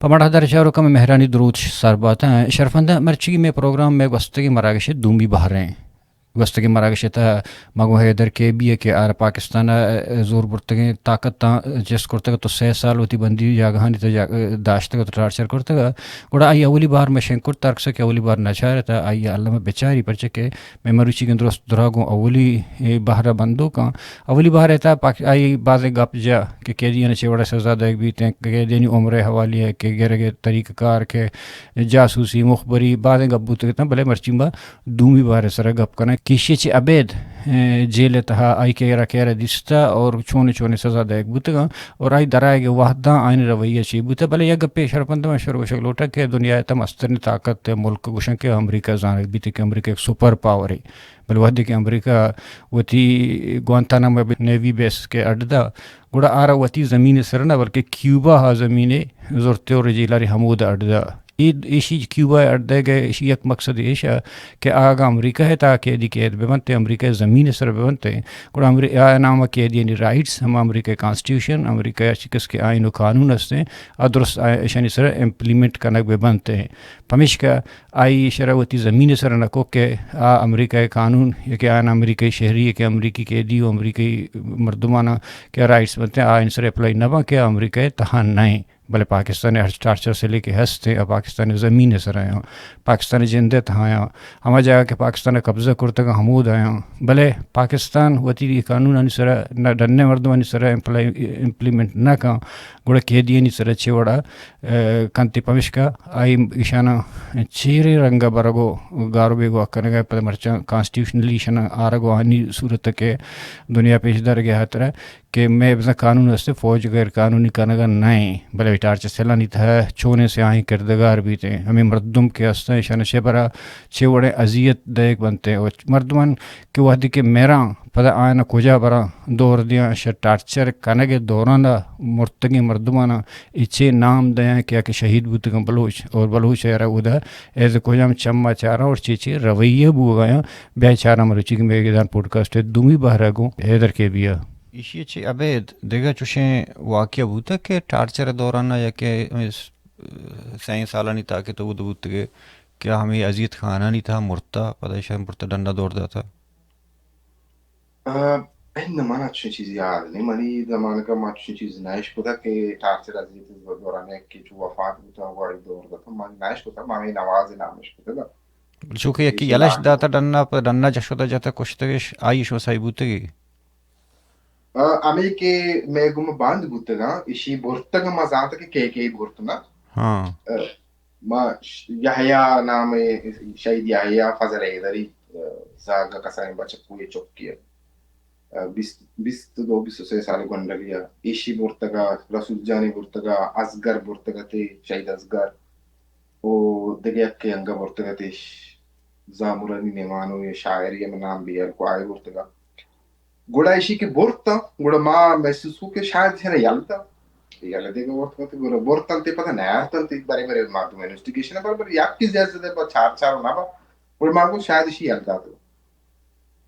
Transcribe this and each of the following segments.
پہ مڑاہدار چاروکاں مئے مہرانی دروت سر باتاں۔ شرفنداں، مرچی مئے پروگرام مئے گوستگیں مراگش ءِ دومی بہر ایں۔ گوستگیں مراگش ءِ تہا ما گوں حیدر کیبی ءَ کہ آرا پاکستان ءَ زور برتگیں طاقتاں چست کرتگ ات ءُ سئے سال وتی بندی جاگہانی تہا جا-، داشتگ ات ءُ ٹارچر کرتگ ات، گڑا آئی اولی بہر مئے شنگ کرت، ہرکس کہ اولی بہر نہ چارت ءَ آئی ءَ الم ءَ بچاری، پرچہ کہ مئے مروچیگیں درست دراہ گوں اولی، اے، بہر ءَ بندوک آں۔ اولی بہر ءِ تہا پاک-، آئی بازیں گپ جا کہ قیدیانی چے وڑ ءَ سزا دئیگ بیت ایں، قیدیانی عمر ءِ حوالے ءَ کہ گرگ ءِ طریقہ کار کہ جاسوسی، مخبری، بازیں گپ بوتگ اتاں، بلے مرچی ما دومی بہر ءِ سرا گپ کناں کہ ایشی ءَ چہ ابید، اے، جیل ءِ تہا آئی کہ را کہ را دیستہ اور چونیں چونیں سزا دئیگ بوتگ آں اور آئی درآیگ ءِ وہداں آئی ءِ رویہ چے بوتہ۔ بلے یک گپے شرپند من شر گوشگ لوٹاں کہ دنیا ءِ تہ مستریں طاقت ءِ ملک گوشاں کہ امریکہ زانگ بیت کہ امریکہ یک سپر پاورے۔ بلے وہدے کہ امریکہ وتی گوانتانامو نیوی بیس کہ اڈ دا، گڑا آرا وتی زمین ءِ سر نہ بلکہ کیوبا ءَ زمین ءَ زرتے اور جیلاری ہمود اڈ دا۔ اے، ایشی کیوبا ءَ اڈ دئیگ ءِ ایشی یک مقصد ایش ءَ کہ آ اگاں امریکہ ءِ تہا قیدی قید بہ بنت، امریکہ ءِ زمین ءِ سر بہ بنت، گڑا امری-، آ نام ءَ قیدیانی رائٹس ہم امریکہ ءِ کانسٹیٹیوشن، امریکہ ءِ چکس کہ آئین ءُ قانون است ایں، آ درست آ-، ایشانی سر ءَ امپلیمنٹ کنگ بہ بنت۔ پمیشکا آئی ایشرا وتی زمین ءِ سر ءَ نہ کو کہ آ امریکہ ءِ قانون یا کہ آ امریکہ ءِ شہری یا کہ امریکی قیدی ءُ امریکی مردماناں کہ رائٹس بنت ایں، آ آئی ءِ سر ءَ اپلائی نہ باں کہ آ امریکہ ءِ تہا نہ ایں۔ بلے پاکستان ءِ ہرچ ٹارچر سلے کہ ہست ایں، آ پاکستان ءِ زمین ءِ سر ءَ آں، پاکستان ءِ جند ءِ تہا آں، ہما جاگہ کہ پاکستان ءَ قبضہ کرتگ آں، ہمود ءَ آں۔ بلے پاکستان وتی قانونانی سر ءَ نہ، ڈن ءِ مردمانی سر ءَ امپلائی-، امپلیمنٹ نہ کن، گڑا قیدیانی سر ءَ چے وڑ ءَ، اے، کنت ئے؟ پمیشکا آئی ایشاناں چیریں رنگ ءَ برگ ءُ گار ءُ بیگواہ کنگ ءَ پد مرچاں کانسٹیٹیوشنلی ایشاناں آرگ ءُ آنی صورت ءَ کہ دنیا پیش دارگ ءِ ہاترا کہ مئے بزاں قانون است، فوج غیر قانونی کنگ ءَ نہ ایں، بلے ٹارچر سیلانی تہا چونیں سیاہیں کردگار بیت ایں۔ ہمے مردم کہ است ایں، ایشاناں چہ برا چے وڑیں اذیت دئیگ بنت ایں۔ ءُ مردمان کہ وہدے کہ مراں، پدا آیاناں کجا براں، دور دیاں، شہ ٹارچر کنگ ءِ دوران ءَ مرتگیں مردماناں اے چے نام دیاں کہ آ کہ شہید بوتگاں بلوچ، اور بلوچ ءَ را اودا ایز کجام چم ءَ چاراں اور چے چے رویہ بوگ ءَ آیاں۔ بیا چاراں مروچی کہ مئے گدان پوڈکاسٹ ءِ دومی بہر ءَ گوں حیدر کیبی ءَ۔ ایشی ءَ چہ ابید دگہ چوشیں واقعہ بوتگ کہ ٹارچر ءِ دوران ءَ یا کہ ہمے س-، سئیں سالانی تاکے تو اود بوتگ کہ ہمے اذیت خانانی تہا مرتا، پدا ایشاں برتا ڈن ءَ دور داتا؟ آ، اناں من چوشیں چیزے یاد نہ ایں، منی زمانگ ءَ من چوشیں چیز نہ اشکتگ کہ ٹارچر اذیت ءِ دوران ءَ یکے چو وفات بوتا، گڑا دور داتا، من نہ اشکتگ، من ہمے نواز ءِ نام اشکتگ۔ چونکہ یکے یلش داتا ڈن ءَ، پہ ڈن ءَ جشوتا جتا کشتگش، آئی شما سہی بوتگی؟ آ، ہمے کہ مئے گوما بند بوتگاں، ایشی برتگاں، ما زانت کہ کئے کئے برت نہ۔ ہاں۔ آ، ما ش-، یحییٰ نام ءَ، شہید یحییٰ فضل حیدری، آ، زاگ ءَ کسانیں بچکوے چکے ءَ، آ، بیست، بیست دو، بیست سئے سال گونڈلی ءَ ایشی برتگ ءَ، رسول جانی برتگ ءَ، اصغر برتگ ات ئے، شہید اصغر۔ او دگہ یکے انگہ برتگ ات ئے، زامرانی نیمانو یا شاعرے ہم نام بیار کو آئی برتگ ات۔ گڑا ایشی کہ برت انت، گڑا ما محسوس کو کہ شاید ایشاں یل دات۔ یل دیگ ءَ برت انت، گڑا برت انت پدا نیارت انت، برے برے مردم انویسٹیگیشن ءَ بر بر یک چیز زیادہ زیادہ با چار چار نہ با۔ گڑا ما گو شاید ایشی یل دات۔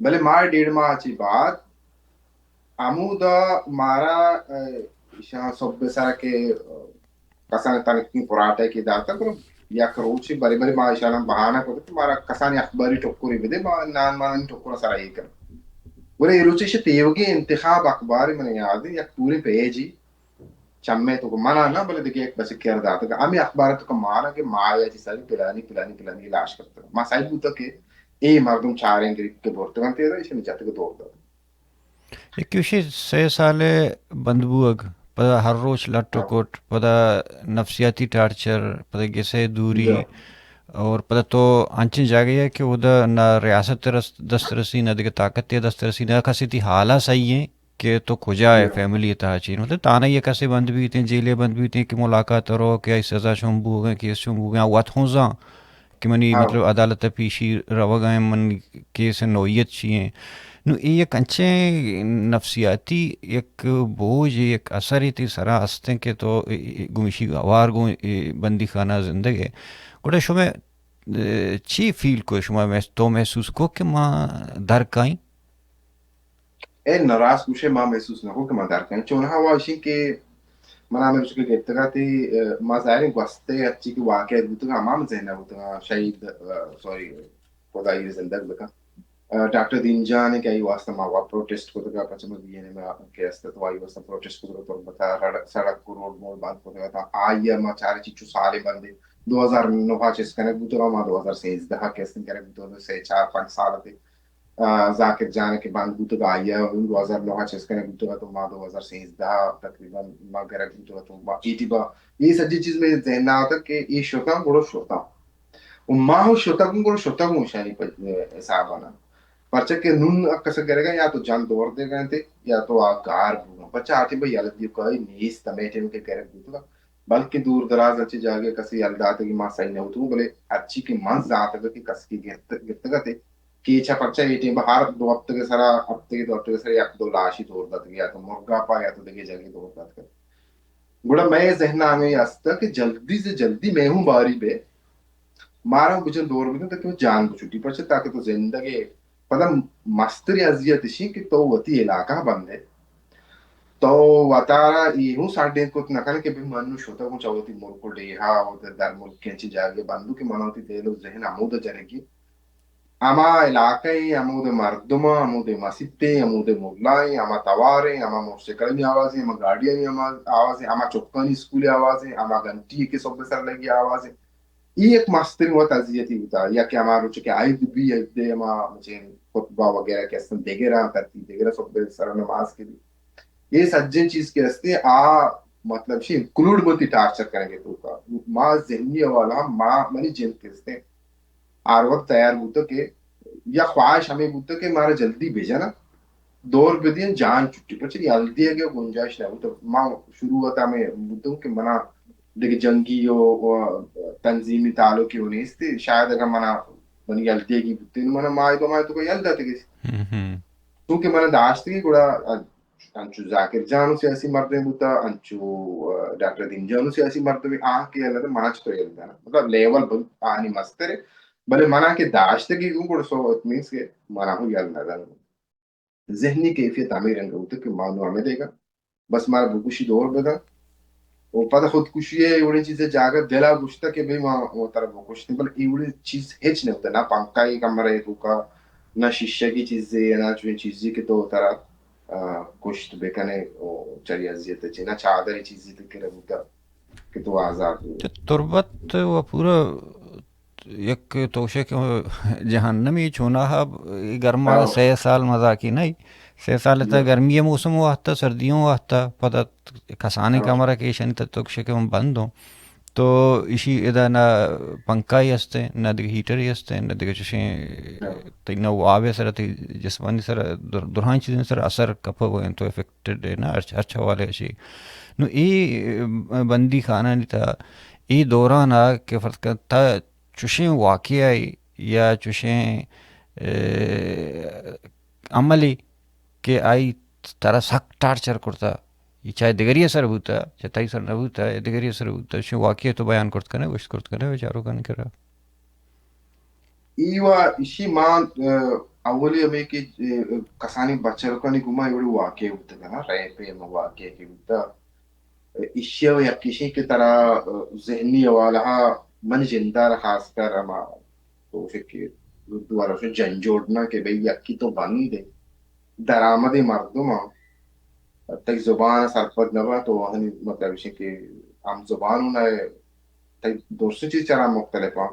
بلے ما ڈیڑھ ماہ چی بعد ہمودا مارا، اه، ایشاں صبح سرا کہ، اه، کسان تنکی پراٹے کہ داتا، گڑا یک روچے برے برے ما ایشاناں بہانہ کت کہ مارا کسانی اخباری ٹکرے بدے، ما نان مانانی ٹکر سرا اے کن۔ گڑا اے روچے ایشی تیوگیں انتخاب اخبارے من یاد ایں، یک پوریں پیجے چمے تو منا نہ، بلے دگہ یک بچکے ءَ را داتگ۔ ہمے اخبار ءَ تو کہ مانا کہ ماہ ءَ چہ ساری پلانی، پلانی، پلانی لاش کپتگ۔ ما سہی بوتگ کہ اے مردم چاریں گریب کہ برتگ انت، ایشانی جتگ دور دات۔ یکے گوشی سئے سال ءِ بند بوگ، پدا ہر روچ لٹ ءُ کٹ، پدا نفسیاتی ٹارچر، پدا گس ءِ دوری، اور پدا تو انچیں جاگہے ءَ کہ اودا نہ ریاست ءِ رس-، دسترسی، نہ دگہ طاقت ءِ دسترسی، نہ کسے تئی حال ءَ سہی ایں کہ تو کجا ئے، فیملی ءِ تہا چی۔ مطلب تانائی ءَ کسے بند بیت ایں، جیل ءَ بند بیت ایں کہ ملاقات ءَ رو، کہ آئی سزا چون بوگ ءَ ایں، کیس چون بوگ ءَ ایں، آ وت ہوں زان کہ منی، ہاں، مطلب، عدالت ءَ پیشی روگ ءَ ایں، من کیس ءِ نوعیت چی ایں۔ نوں اے یک انچیں نفسیاتی یک بوجھ، یک اثرے تئی سرا است ایں کہ تو اے، اے، گوں ایشی ہوار گوں اے بندی خانہ ءَ زندگ ئے۔ گڑا شمئے، اے، چی فیل کو، شما مح-، تو محسوس کو کہ ما در کائیں؟ اے نہ، راست گوشے، ما محسوس نہ کو کہ ما در کائیں۔ چونہا وا اشی کہ من ہمے روچ کہ گپتگ ات، اے، ما ظاہریں گوست ء ہرچی کہ واقعہ بوتگ، ہما من ذہن ء بوتگ، شہید، ء، سوری، خدائی زندگ بکن۔ ء، ڈاکٹر دین جان ء کہ آئی واسطہ ما وا پروٹیسٹ کتگ، پچ ما بی این ایم کہ است تو آئی واسطہ پروٹیسٹ کتگ، تربت ء رڑ-، سڑک و روڈ موڈ بند کتگ، تا آئی ء ما چارے چیچو سالے بندے۔ دو ہزار نو ء چیز کنگ بوتگ، ما دو ہزار سیزدہ ء کہ است کنگ بوتگ، سے چار پنچ سال تے۔ ء، ذاکر جان کہ بند بوتگ، آئی ء دو ہزار نو ء چست کنگ بوتگ، تو ما دو ہزار سیزدہ ء تقریباً ما گرگ بوتگ، تو ما ایٹی با، اے سجی چیز مئے ذہن ء آتگ کہ اے شتاں، گڑا شتاں۔ و ما ہوں شتگ ہوں، گڑا شتگ ہوں شانی پہ حساب ء نہ۔ پرچہ کہ نون کس گرگ ء یا تو جان دور دے گئے تھے، یا تو آ گار بوگا۔ پرچہ آتی بھئی یلہ دیو کائی نیست، ہمے ٹائم کہ گرگ بوتگ۔ بلکہ دور دراز انچیں جاگہ کسی یل داتگی ما سہی نہ بوتگوں، بلے ہرچی کہ من زانتگ کہ کسکی گرت-، گرتگ ات، کیچ ء پرچا اے ٹیم ء ہر دو ہفتگ ء سرا، ہفتگے دو ہفتگ ء سرا یک دو لاشی دور داتگ، یا تو مرگاپ ء یا تو دگہ جاگہے دور داتگ۔ گڑا مئے ذہن ء ہمے است کہ جلدی سے جلدی مئے ہوں باری بہ مارا بجن دور بدن تاکہ جان بچٹی، پرچا تاکہ تو زندگ ئے۔ پدا مستریں اذیت اشی کہ تو وتی علاقہ بندے، تو وتارا اے ہوں ساڈینت کت نہ کن کہ بھئی من نوں شتگوں چہ وتی ملک و ڈیہا و در ملک انچیں جاگہے بندوں کہ من وتی دل و ذہن ہمودا جنگی۔ ہما علاقہ ایں، ہمودے مردماں، ہمودے مسیتیں، ہمودے ملائیں، ہما تواریں، ہما موٹرسائیکلانی آوازیں، ہما گاڑیانی ہما آوازیں، ہما چکانی اسکولے آوازیں، ہما گھنٹی کہ صبح سر لگی آوازیں۔ اے یک مستریں وت اذیتی بوتا، یا کہ ہما روچ کہ عید بی، عید ہما مچیں خطبہ وغیرہ کہ استن دگراں کرتی، دگراں صبح سر نماز کے دی۔ اے سجیں چیز کہ استیں، آ مطلب شی انکلوڈ بنتی ٹارچر کنگے توکا۔ ما ذہنی حوالہ ما، منی جند کہ استیں، ہر وقت تیار بوتگ کہ یا خواہش ہمے بوتگ کہ مارا جلدی بجن، دور بدین، جان چھٹی۔ پرچہ یل دیگ ء گنجائش نہ بوتگ۔ ما شروعات ہمے بوتگ کہ منا دگہ جنگی و، و تنظیمی تعلقی و نیست۔ شاید اگر منا منی یل دیگی بوتین، منا ماہ دو ماہ تو یل داتگ۔ ہم، ہم۔ چونکہ منا داشتگی گڑا انچو ذاکر جان و سیاسی مردمے بوتا، انچو، آ، ڈاکٹر دین جان و سیاسی مردمے، آ کہ یل داتا، منا چطور یل دانا؟ مطلب لیول بہت آنی مسترے، بلے منا کہ داشتگی گوں گڑا سو اٹ مینس کہ منا ہوں یل نہ دانا۔ ذہنی کیفیت ہمے رنگ بوتا کہ ما نوں ہمے دیگا، بس مارا بکشی دور بدن۔ و پدا خودکشی ء اے وڑیں چیزے جاگہ دل ء گوشتہ کہ بھئی ما، ما ترا بکشتیں، بلے اے وڑیں چیز ہچ نہ بوتہ، نہ پنکھا ء کمرہ ء توکا، نہ شیشگی چیزے، نہ چویں چیزے کہ تو ترا، آ، کشت بکنے و چری اذیت چی، نہ چادر چیزے تو کرا بوتہ کہ تو آزاد بے۔ تربت و پورا یک توشے کہ جہنمی چوناہا، گرما ہاں۔ سہ سال مزاکی نہیں۔ سہ سال تا ہاں۔ گرمی موسم واسطہ، سردیوں واسطہ، پدا کسانیں ہاں۔ کمرہ کہ ایشانی تہ توشے کہ ہم بند ہوں۔ تو ایشی ادا نہ پنکھا ہی ہستے، نہ دگہ ہیٹر ہی ہستے، نہ دگہ چشیں ہاں۔ تئی نہ واب سر، تئی جسمانی سر، در-، درہاں چیزیں سر اثر کپگ و تو افیکٹڈ ہے نا، ہر، ہر حوالے شی۔ نو اے بندی خانہ نی تا اے دوران آ کہ فرض کن تا چوشیں واقعہ یا چوشیں، اے، عملے کہ آئی ترا سک ٹارچر کرتا، یہ چاہے دگری اثر بوتا، چاہے تئی سر نہ بوتا، یا دگری اثر بوتا، چوشیں واقعہ تو بیان کرت کنے، گوشت کرت کنے، بیچارو کن کرا۔ ایوا ایشی ما، آ، اولی ہمے کہ، آ، کسانی بچکانی گوما ایوڑی واقعہ بوتا نا، ریپ ہم واقعہ کہ بوتا۔ ایشی ء یکیشی کہ ترا ذہنی حوالہ ء من جند ء را خاص کر ہما تو کہ اردو والا شو جنجوڑنا کہ بھئی یکی تو بند ہے، درآمدیں مردم ء تئی زبان ء سرپد نہ بات تو آہانی مطلب ایشی کہ ہم زبان نہ تئی درسیں چیز چرا مختلف آں،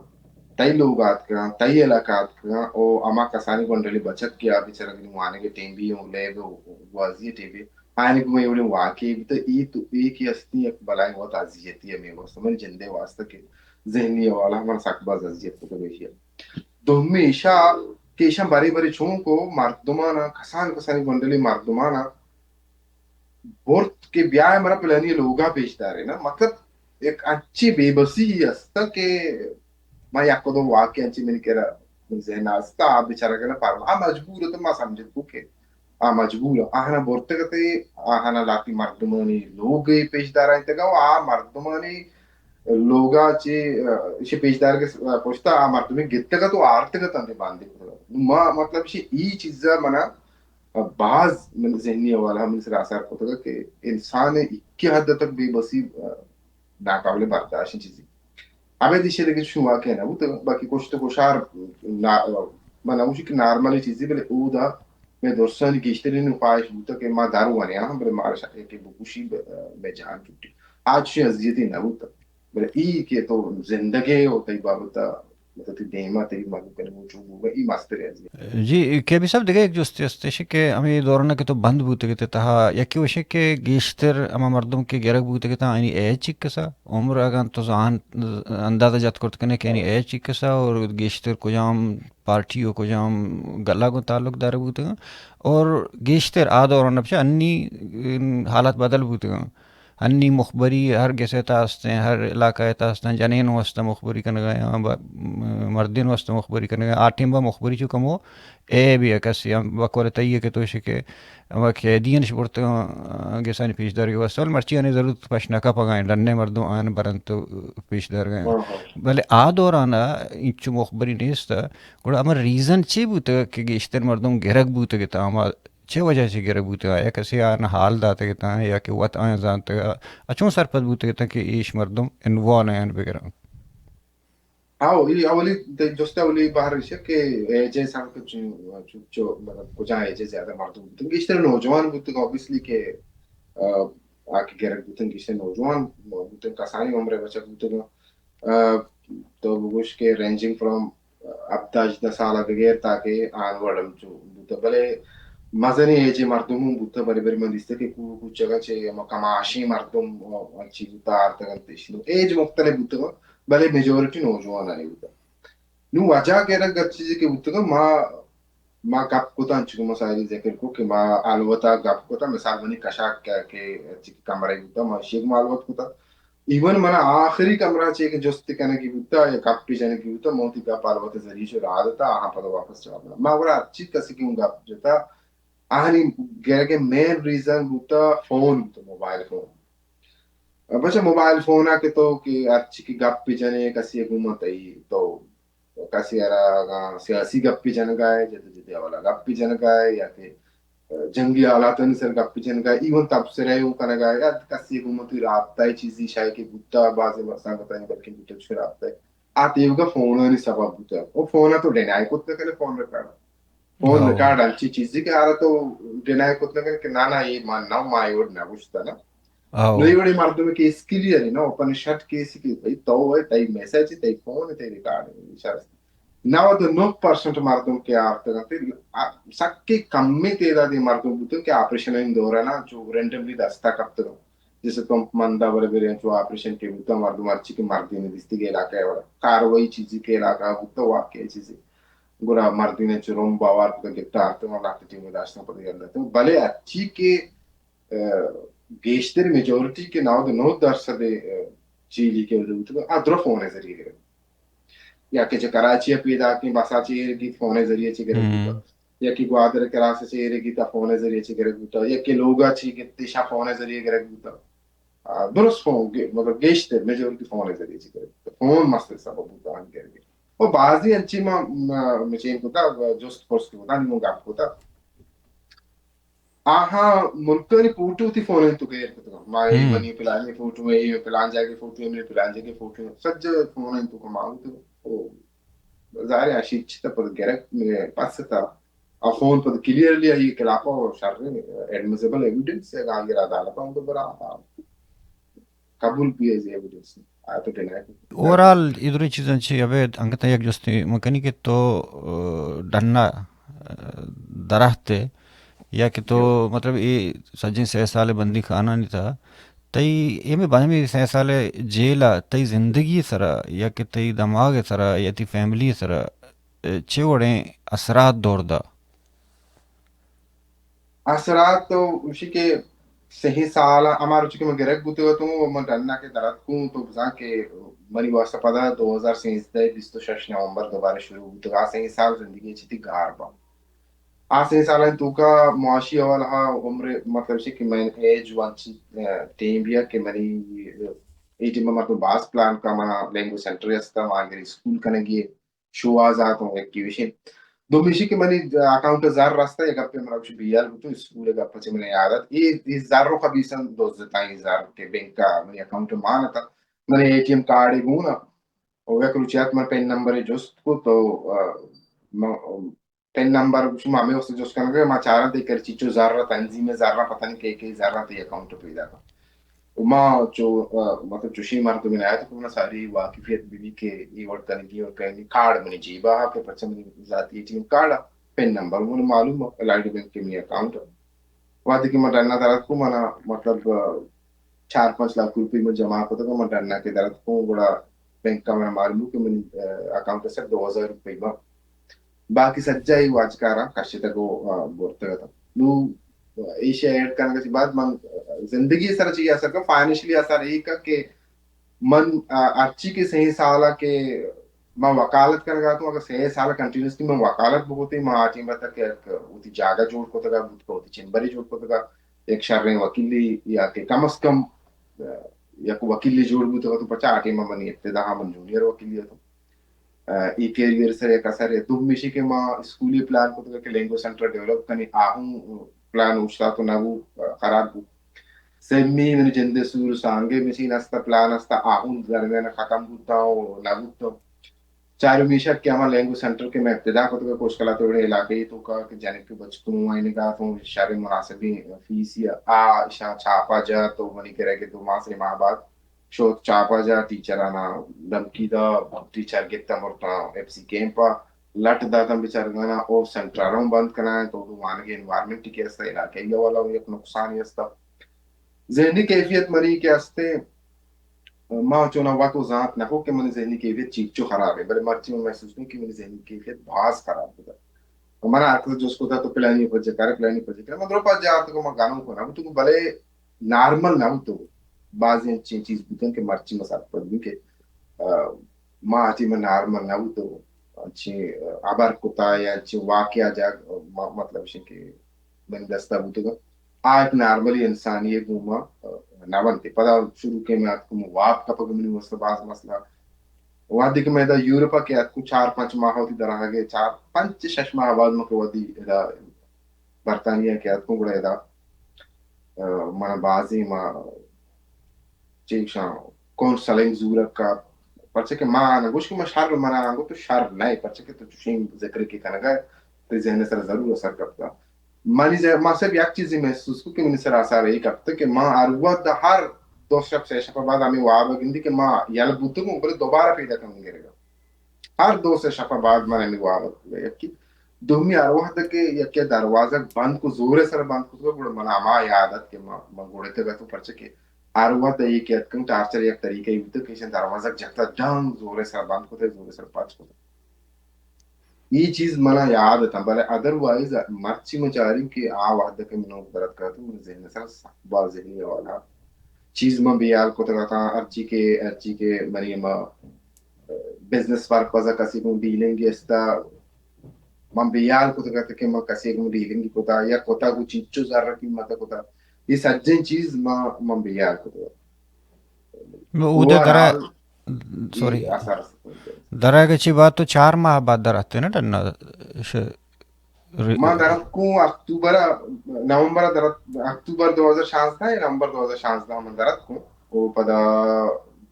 تئی لوگ آتکگاں، تئی علاقہ آتکگاں، او ہما کسانی گونڈلی بچک کہ آ بیچارہ گنی وانگ ء ٹیم بی اوں، لیب ء گوازی ء ٹیم بی، آیانی گوما اے وڑیں واقعے بیتہ، اے تو، اے کہ ہستی یک بلائیں وت اذیتی ہمے واسطہ، منی جندے واسطہ کہ ذہنی حوالہ من سک باز اذیت کتگ ایشی ء۔ دومی ایشا کہ ایشاں برے برے چونکو مردماناں، کسان کسانی گونڈلی مردماناں، برت کہ بیا منا پلانی لوگا پیش دارے نا، مطلب یک انچی بے بسی است کہ ما یک دو واقعہ انچی منی کرا من ذہن است، آ بیچارہ کنا پرما، آ مجبور تو ما سمجھت کو کہ آ مجبور آہنا برتگتے، آہنا لاتی مردمانی لوگ پیش دارائیں تگا و آ مردمانی لوگا چی، اشی پیش دار کے پشتا آ مردمی گتگت و آرتگت اندے باندے کتگت۔ ما مطلب اشی ای چیزا منا باز من ذہنی حوالہ من سرا اثر کتگ کہ انسان ایکی حد تک بے بسی، آ، ناقابل برداشت چیزی۔ ابید ایشی دگہ چشیں واقعہ نہ بوت، باقی کشت و کشار نا-، من نہ گوشی کہ نارمل چیزی، بلے اودا مئے درسانی گیشترین خواہش بوت کہ ما در ونیاں، بلے مارا شکے کہ بکشی ب-، مئے جان چٹی۔ آ چشیں اذیتی نہ بوت۔ بلے ای کہ تو زندگے و تئی بابت، مطلب تئی دیما تئی مدد کنگ و چو بوگا، ای مستر اذیت۔ جی، کے بی صاحب، دگہ یک جستے استش کہ ہمے دوران کہ تو بند بوتگ ات تہا، یکے وشے کہ گیشتر ہما مردم کہ گرگ بوتگ ات، آنی ایج چکسا، عمر اگاں تو زان اندازہ جت کرت کنے کہ آنی ایج چکسا اور گیشتر کجام پارٹی و کجام گلا گوں تعلق دار بوتگ، اور گیشتر آ دوران پچا انی حالات بدل بوتگ۔ انی مخبری ہر گس ء تہا استیں، ہر علاقہ ء تہا استیں، جنین واسطہ مخبری کنگا یا ب-، مردین واسطہ مخبری کنگا۔ آ ٹیم با مخبری چو کمو اے بی کسی ہم بقول تئی کہ تو شکے ہما قیدیان شپرت گسانی پیش دارگی واسطہ، بلے مرچی آنی ضرورت پش نہ کپگا، ڈنے مردم آن برنت پیش دارگا۔ ہاں، ہاں۔ بلے آ دوران انچو مخبری نیست، گڑا ہما ریزن چی بوتگ کہ گیشتر مردم گرگ بوتگ تا ہما چہ وجہ چہ گرگ بوتگ آں؟ یا کسے آیاں حال داتگ اتاں یا کہ وت آیاں زانتگ آں؟ آ چون سرپد بوتگ اتاں کہ ایش مردم انوالو آیاں بگراں؟ ہاؤ، ای اولی، تئی جست اولی بہر ایش کہ ایجے سنگت چو، چو، چو، مطلب، کجا ایجے زیادہ مردم بوتگ؟ گیشتر نوجوان بوتگ، obviously کہ، آ، آ کہ گرگ بوتگ، گیشتر نوجوان بوتگ، کسانی عمر بچک بوتگ۔ آ، تو بگوش کہ ranging from ہبدہ ہژدہ سال ء بگر تاکہ آنورڈ ہم چو بوتہ، بلے مزنیں ایجیں مردم ہم بوتہ، برے برے من دیستہ کہ کو-، کوچگاں چہ ہما کماشیں مردم، آ، چی بوتہ آرتگ انت اش۔ نو ایج مختلف بوتگ، بلے میجورٹی نوجوان آئی بوتہ۔ نو وجہ گرگ گپ چیزے کہ بوتگ، ما، ما گپ کتاں، چونکہ ما ساری ذکر کو کہ ما الوتا گپ کتاں، مثال منی کشاک کہ، کہ چی کمرہ بوتہ، ما شیگ ما الوت کتہ۔ ایون منا آخری کمرہ چے کہ جست کنگی بوتا یا گپی جنگی بوتا، من وتی گپ الوت ذریعے چو راہ داتا، آہاں پدا واپس جواب داتا۔ ما گڑا ہرچی کسی کہ اون گپ جتا، آہانی گرگ مین ریزن بوتا، فون بوتا، موبائل فون۔ بچہ موبائل فون آ کہ تو کہ ہرچی کہ گپی جنے کسی گوما تئی تو کسی ء را اگاں سیاسی گپے جنگ ء، جدوجہد ء حوالہ گپے جنگ ء، یا کہ جنگی حالاتانی سر گپے جنگ ء، ایون تبصرہ اوں کنگ ء، یا کسی گوں وتی رابطہ ء چیزے شاید کہ بوتہ، بازیں سنگتانی بلکیں بوتہ چو رابطہ ء، آ تیوگا فونانی سبب بوتہ۔ او فون ء تو ڈینائی کت نہ کنے، فون ریکارڈ، فون ریکارڈ انچی چیزے کہ آرا تو ڈینائی کت نہ کنے کہ نا نا، اے ما نہ، ما اے وڑ نہ گوشتہ نا۔ نو اے وڑیں مردم کہ اسکلیئر نا، اوپن شٹ کیس کہ بھئی تو ہے، تئی میسج ہے، تئی فون ہے، تئی ریکارڈ ہے، اشارہ۔ نود و نو پرسنٹ مردم کہ آرتگ انت، آ، سکیں کمیں تعدادی مردم بوتگ کہ آپریشن این دوران چو رینڈملی دستا کپتگ۔ جیسے تو مندا برے برے چو آپریشن کہ بوتا، مردم ہرچی کہ مردین دیستی کہ علاقہ ہے وڑا کاروائی چیزی کہ علاقہ بوتا، واقعی چیزی۔ گڑا مردین چو روم باوار کتا، گپتا آرتگ، لہتے ٹیم داشتن پتہ یلہ۔ بلے ہرچی کہ ء، گیشتر میجورٹی کہ نود و نو درصد، ء، جیلی کہ بوتگ، آ درو فون ء ذریعے گرگ۔ یا کہ چہ کراچی ء پیداکیں بس ء چہ ایر گیت، فون ء ذریعے چہ گرگ بوتگ۔ یا کہ گوادر کراس ء چہ ایر گیت، فون ء ذریعے چہ گرگ بوتگ۔ یا کہ لوگ ء چہ گیت، شا فون ء ذریعے گرگ بوتگ۔ آ، درست فون، گے-، مطلب گیشتر میجورٹی فون ء ذریعے چہ گرگ بوتگ۔ فون مست سبب بوتگ آنی گرگ۔ و بازی انچی ما، ما مچین کتا، جست پرس کتا، نی من گپ کتا۔ آہاں ملکانی فوٹو وتی فونانی توکا ایر کتگ۔ ما اے منی پلانی فوٹو، اے پلان جاگے فوٹو، اے منی پلان جاگے فوٹو، سجہ فونانی توکا ما بوتگ۔ او ظاہر ہے اشی چتا پد گرگ پس تا۔ آ فون پد کلیئرلی آئی خلاف شر ایڈمیسیبل ایویڈنس ہے، اگاں آئی را عدالت ہم تو برا قبول بی ایز ایویڈنس۔ آ تو ڈینائی کت۔ اوورآل اے دریں چیزاں چہ ابید انگتاں یک جستے من کنی کہ تو، آ، ڈنا، آ، دراتک ئے یا کہ تو مطلب اے سجیں سئے سال بندی خانہ نی تہا تئی اے ہمے بازیں سئے سال جیل ء تئی زندگی سرا یا کہ تئی دماغ سرا یا تئی فیملی سرا، آ، چے وڑیں اثرات دور دا؟ اثرات تو گوشی کہ سہیں سال ہما روچ کہ من گرگ بوتگ اتوں و من ڈنا کہ در اتکوں تو بزاں کہ منی واسطہ پدا دو ہزار سیزدہ بیست و شش نومبر دوبارہ شروع بوتگ۔ آ سہیں سال زندگی چتی گار با۔ آ سہیں سالانی توکا معاشی حوالہ عمر مطلب چی کہ من ایج وانچی ٹیم بیا کہ منی اے ٹیم مردم باز پلان کا منا لینگویج سینٹر استا وہاں گری اسکول کنگی شوہاز آتوں یکی وشیں۔ دومی ایشی کہ منی اکاؤنٹ ءَ زر رستہ، یک گپے منا گوش بیال بوتو، اسکول ءِ گپ چہ من یاد ات۔ اے، اے زر و خبیثاں دزتاں، اے زر کہ بینک ءَ منی اکاؤنٹ ءَ مان اتاں۔ منی اے ٹی ایم کارڈ ءَ گون ءَ، او یک روچے ات من پن نمبر ءَ جست کو تو، آ، ما، پن نمبر گوش ما ہمے واسطہ جست کنگ ءَ، ما چاراں تئی کر چیچو زر ءَ، تنظیم ءِ زر ءَ، پتہ نہیں کئی کئی زر ءَ تئی اکاؤنٹ ءَ پیداک۔ و ما چو، آ، مطلب چوشیں مردم نہ ات کہ منا ساری واقفیت بہ بی کہ اے وڑ کنگی اور کہیں کارڈ منی جیبا ہا کہ پرچہ منی ذاتی اے ٹی ایم کارڈ ءَ، پن نمبر من معلوم ءَ، لائٹ بینک کہ منی اکاؤنٹ ءَ۔ وہدے کہ من ڈنا درات کو منا مطلب، آ، چار پنچ لاکھ روپی من جمع کتگ، من ڈنا کہ درات کو گڑا بینک ءَ منا معلوم کہ منی، آ، اکاؤنٹ ءَ صرف دو ہزار روپی با۔ باقی سجا اے واجکاراں کشتگ و، آ، برتگ اتاں۔ نوں ایشی ءَ ایڈ کنگ ءَ چہ بعد من زندگی ءِ سر ءَ چی اثر کن، فائنینشلی اثر اے کن کہ من، آ، ہرچی کہ سئیں سال ءَ کہ من وکالت کنگ ءَ اتوں، اگر سئے سال کنٹینیوسلی من وکالت بکتیں، من آ ٹیم ءَ تک یک وتی جاگہ جوڑ کتگ ءَ بوت، وتی چمبرے جوڑ کتگ ءَ، یک شریں وکیلے یا کہ کم از کم، آ، یک وکیلے جوڑ بوتگ ءَ تو پچا آ ٹیم ءَ منی ابتدا ءَ من جونیئر وکیلے اتوں۔ آ، اے کیریئر سر یک اثر ہے۔ دومی ایشی کہ ما اسکولی پلان کتگ کہ لینگویج سینٹر ڈیولپ کنی، آ ہوں پلان اوشتات و نہ بو، آ، خراب بو۔ سیمی منی جندے سور سانگے مشین استا، پلان استا، آ ہوں درمیان ختم بوتا و نہ بوتا۔ چارمی ایشا کہ ہما لینگویج سینٹر کہ میں ابتدا کتگ کوشکلا تو بڑے علاقے تو کا کہ جنک بچکوں آئینگا تو شر مناسبی فیس یا آ ایشاں چھاپا جا تو منی کرے کہ دو ماہ سے ماہ بعد شوت چاپا جا، ٹیچر آنا دھمکی دا، ٹیچر گپتاں برتاں ایف سی کیمپ ء، لٹ داتاں بچارگانا، او سینٹر ء ہوں بند کنائیں، تو وانگی انوائرمنٹ کہ است علاقہ ء والا یک نقصانی است۔ ذہنی کیفیت منی کہ استے، ما چونا وت و زانت نہ کو کہ منی ذہنی کیفیت چیچو خراب ہے، بلے مرچی من محسوس کنی کہ منی ذہنی کیفیت باز خراب بوتا۔ من ہر کس جست کتا تو پلانی پروجیکٹ کرے، پلانی پروجیکٹ کرے، من درو پاس جا تو من گانو کو نہ تو بلے نارمل نہ بوتگ۔ بازیں انچیں چیز بوتن کہ مرچی ما سرپد بیں کہ، آ، ما آ ٹیم ء نارمل نہ بوتگ۔ انچیں، آ، ہبر کتا یا انچیں واقعہ جاگ، ما، مطلب اش کہ منی دستا بوتگ۔ آ یک نارملی انسانی ء گوما، آ، نہ بنت۔ پدا شروع کہ میں اتکم واب کپگ منی واسطہ باز مسئلہ۔ وہدے کہ میں دا یورپ ء کہ اتکوں چار پنچ ماہ وتی دراہگ ء، چار پنچ شش ماہ بعد من کہ وہدی ادا برطانیہ کہ اتکوں گڑا ادا، آ، من بازیں ما چیکشاں کونسلنگ زورگ کا، پرچہ کہ ما آناں گوش کہ ما شر، من آناں گو تو شر نہ ئے، پرچہ کہ تو چوشیں ذکر کہ کنگا تئی ذہن سر ضرور اثر کپتا۔ منی ذہن، ما صرف یک چیزی محسوس کو کہ منی سر اثر اے کپتا کہ ما ہر وقت ہر دو شپ سے شپ بعد ہمیں واب گندی کہ ما یل بوتگوں بلے دوبارہ پیدا کنگ گرگا۔ ہر دو سے شپ بعد من ہمیں واب یکی دومی ہر وہد کہ یکے دروازگ بند کو، زورے سر بند کو، گڑا من ہما یاد ات کہ من، من گڑتگ اتوں، پرچہ کہ ہر وہد یکے اتکن ٹارچر یک طریقہ ای بوتگ کہ ایشاں دروازگ جتا ڈنگ زورے سر بند کتے، زورے سر پچ کتے۔ ای چیز منا یاد اتاں، بلے ادروائز مرچی من چاریں کہ آ وہد کہ من درد کرتوں، من ذہن سر سک باز ذہنی حوالہ چیز من بیال کتگ اتاں، ہرچی کہ، ہرچی کہ منی ما بزنس پرپز ء کسی گوں ڈیلنگ استا، من بیال کتگ ات کہ من کسی گوں ڈیلنگ کتا یا کتا گوں چنچو زر قیمت کتا، یہ سجیں چیز ما، من بیال کتگ ات۔ نو اود ء درا، سوری۔ اثر است۔ درا کہ چی بات تو چار ماہ بعد در آتے نا ڈنا ش-، ر-، ما در اتکوں اکتوبر ء، نومبر ء در ات-، اکتوبر دو ہزار شانزدہ یا نومبر دو ہزار شانزدہ من در اتکوں۔ او پدا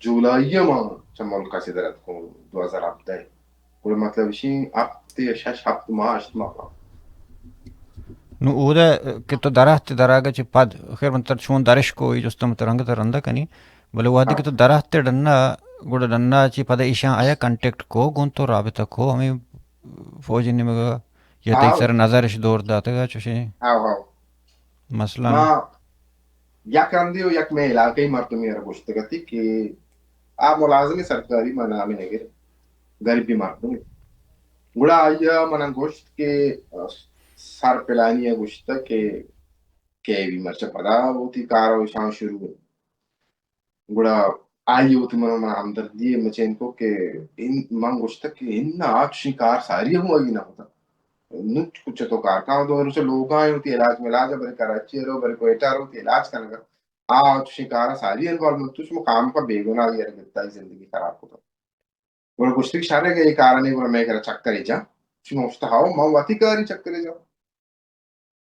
جولائی ء ما چہ ملک ء چہ در اتکوں دو ہزار ہبدہ ء۔ گڑا مطلب اشی ہپت یا شش ہپت ماہ، ہشت ماہ۔ نو اود ء کہ تو در آتے دراگ ء چہ پد، خیر من تر چون درش کو، ای جست ء من تر انگت رندا کنی، بلے وہدے کہ تو در آتے ڈنا، گڑا ڈنا چہ پد ایشاں آیا کانٹیکٹ کو، گوں تو رابطہ کو، ہمیں فوجی نیمگا یا تئی آؤ۔ سر نظرش دور داتگا چوشیں؟ آؤ، آؤ۔ مثلاً؟ ما یک رندے و یک مئے علاقہی مردمے را گوشتگ اتی کہ آ ملازم سرکاری، ما نام نگر، غریبی مردم۔ گڑا آئی ء منا گوشت کہ سر پلانی ء گوشتگ کہ کیوی مرچ پدا وتی کار و شان شروع۔ گڑا آئی وتی من، من ہمدردی مچین کو کہ ان، من گوشتگ کہ ان آ چشیں کار ساری ہوں آئی نہ ہوتا۔ نو کچھ تو کار کاں، دو روچ لوگاں وتی علاج ملاج، برے کراچی رو، برے کوئٹہ رو، وتی علاج کنگا۔ آ چشیں کار ساری انوالومنٹ تو شما کام کا بیگناہ یار گتا زندگی خراب ہوتا۔ گڑا گوشتی کہ شر ہے کہ یہ کارانی گڑا میں کرا چکر جا۔ شما اشتا ہاو، من وتی کاری چکرے جا۔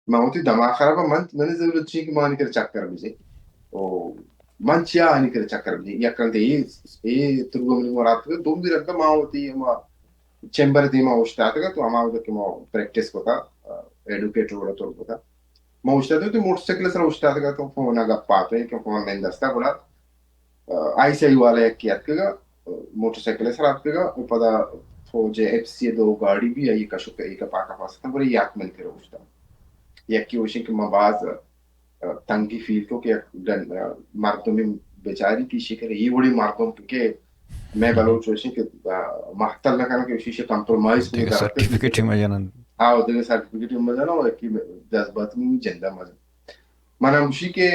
من وتی دماغ خراب، من، منی ضرورت چی کہ من آنی کرا چکر بجیں۔ او من چیا آنی کرا چکر بجیں؟ یک رند اے، اے ترو منی مراد، دومی رند ما وتی ہما چیمبر دیما اوشتاتگا، تو ہما وقت کہ ما پریکٹس کتا، ایڈوکیٹ روڈ تر کتا۔ ما اوشتاتگا تو موٹر سائیکل سر اوشتاتگا تو فون گپ آتے کہ فون نندستا گڑا آئی ایس آئی والا یکے اتکگا، موٹر سائیکل سر اتکگا، و پدا فوج ایف سی دو گاڑی بھی آئی کشو کہ ایک پاکا پاس کن، گڑا یک منی کرا اوشتا۔ یکی اوشی کہ ما باز، آ، تنگی فیل کو کہ یک ڈن-، آ، مردمی بچاری کہ شکر ای وڑی مردم کہ میں بلوچ اوشی کہ، آ، محتل نہ کنا کہ اوشی سے کمپرومائز کو دیگه درد سرٹیفکیٹ ہی مجنن۔ ہاں، دیگه سرٹیفکیٹ ہی مجنن و یکی جذبات میں جندہ مجنن۔ من ہمشی کہ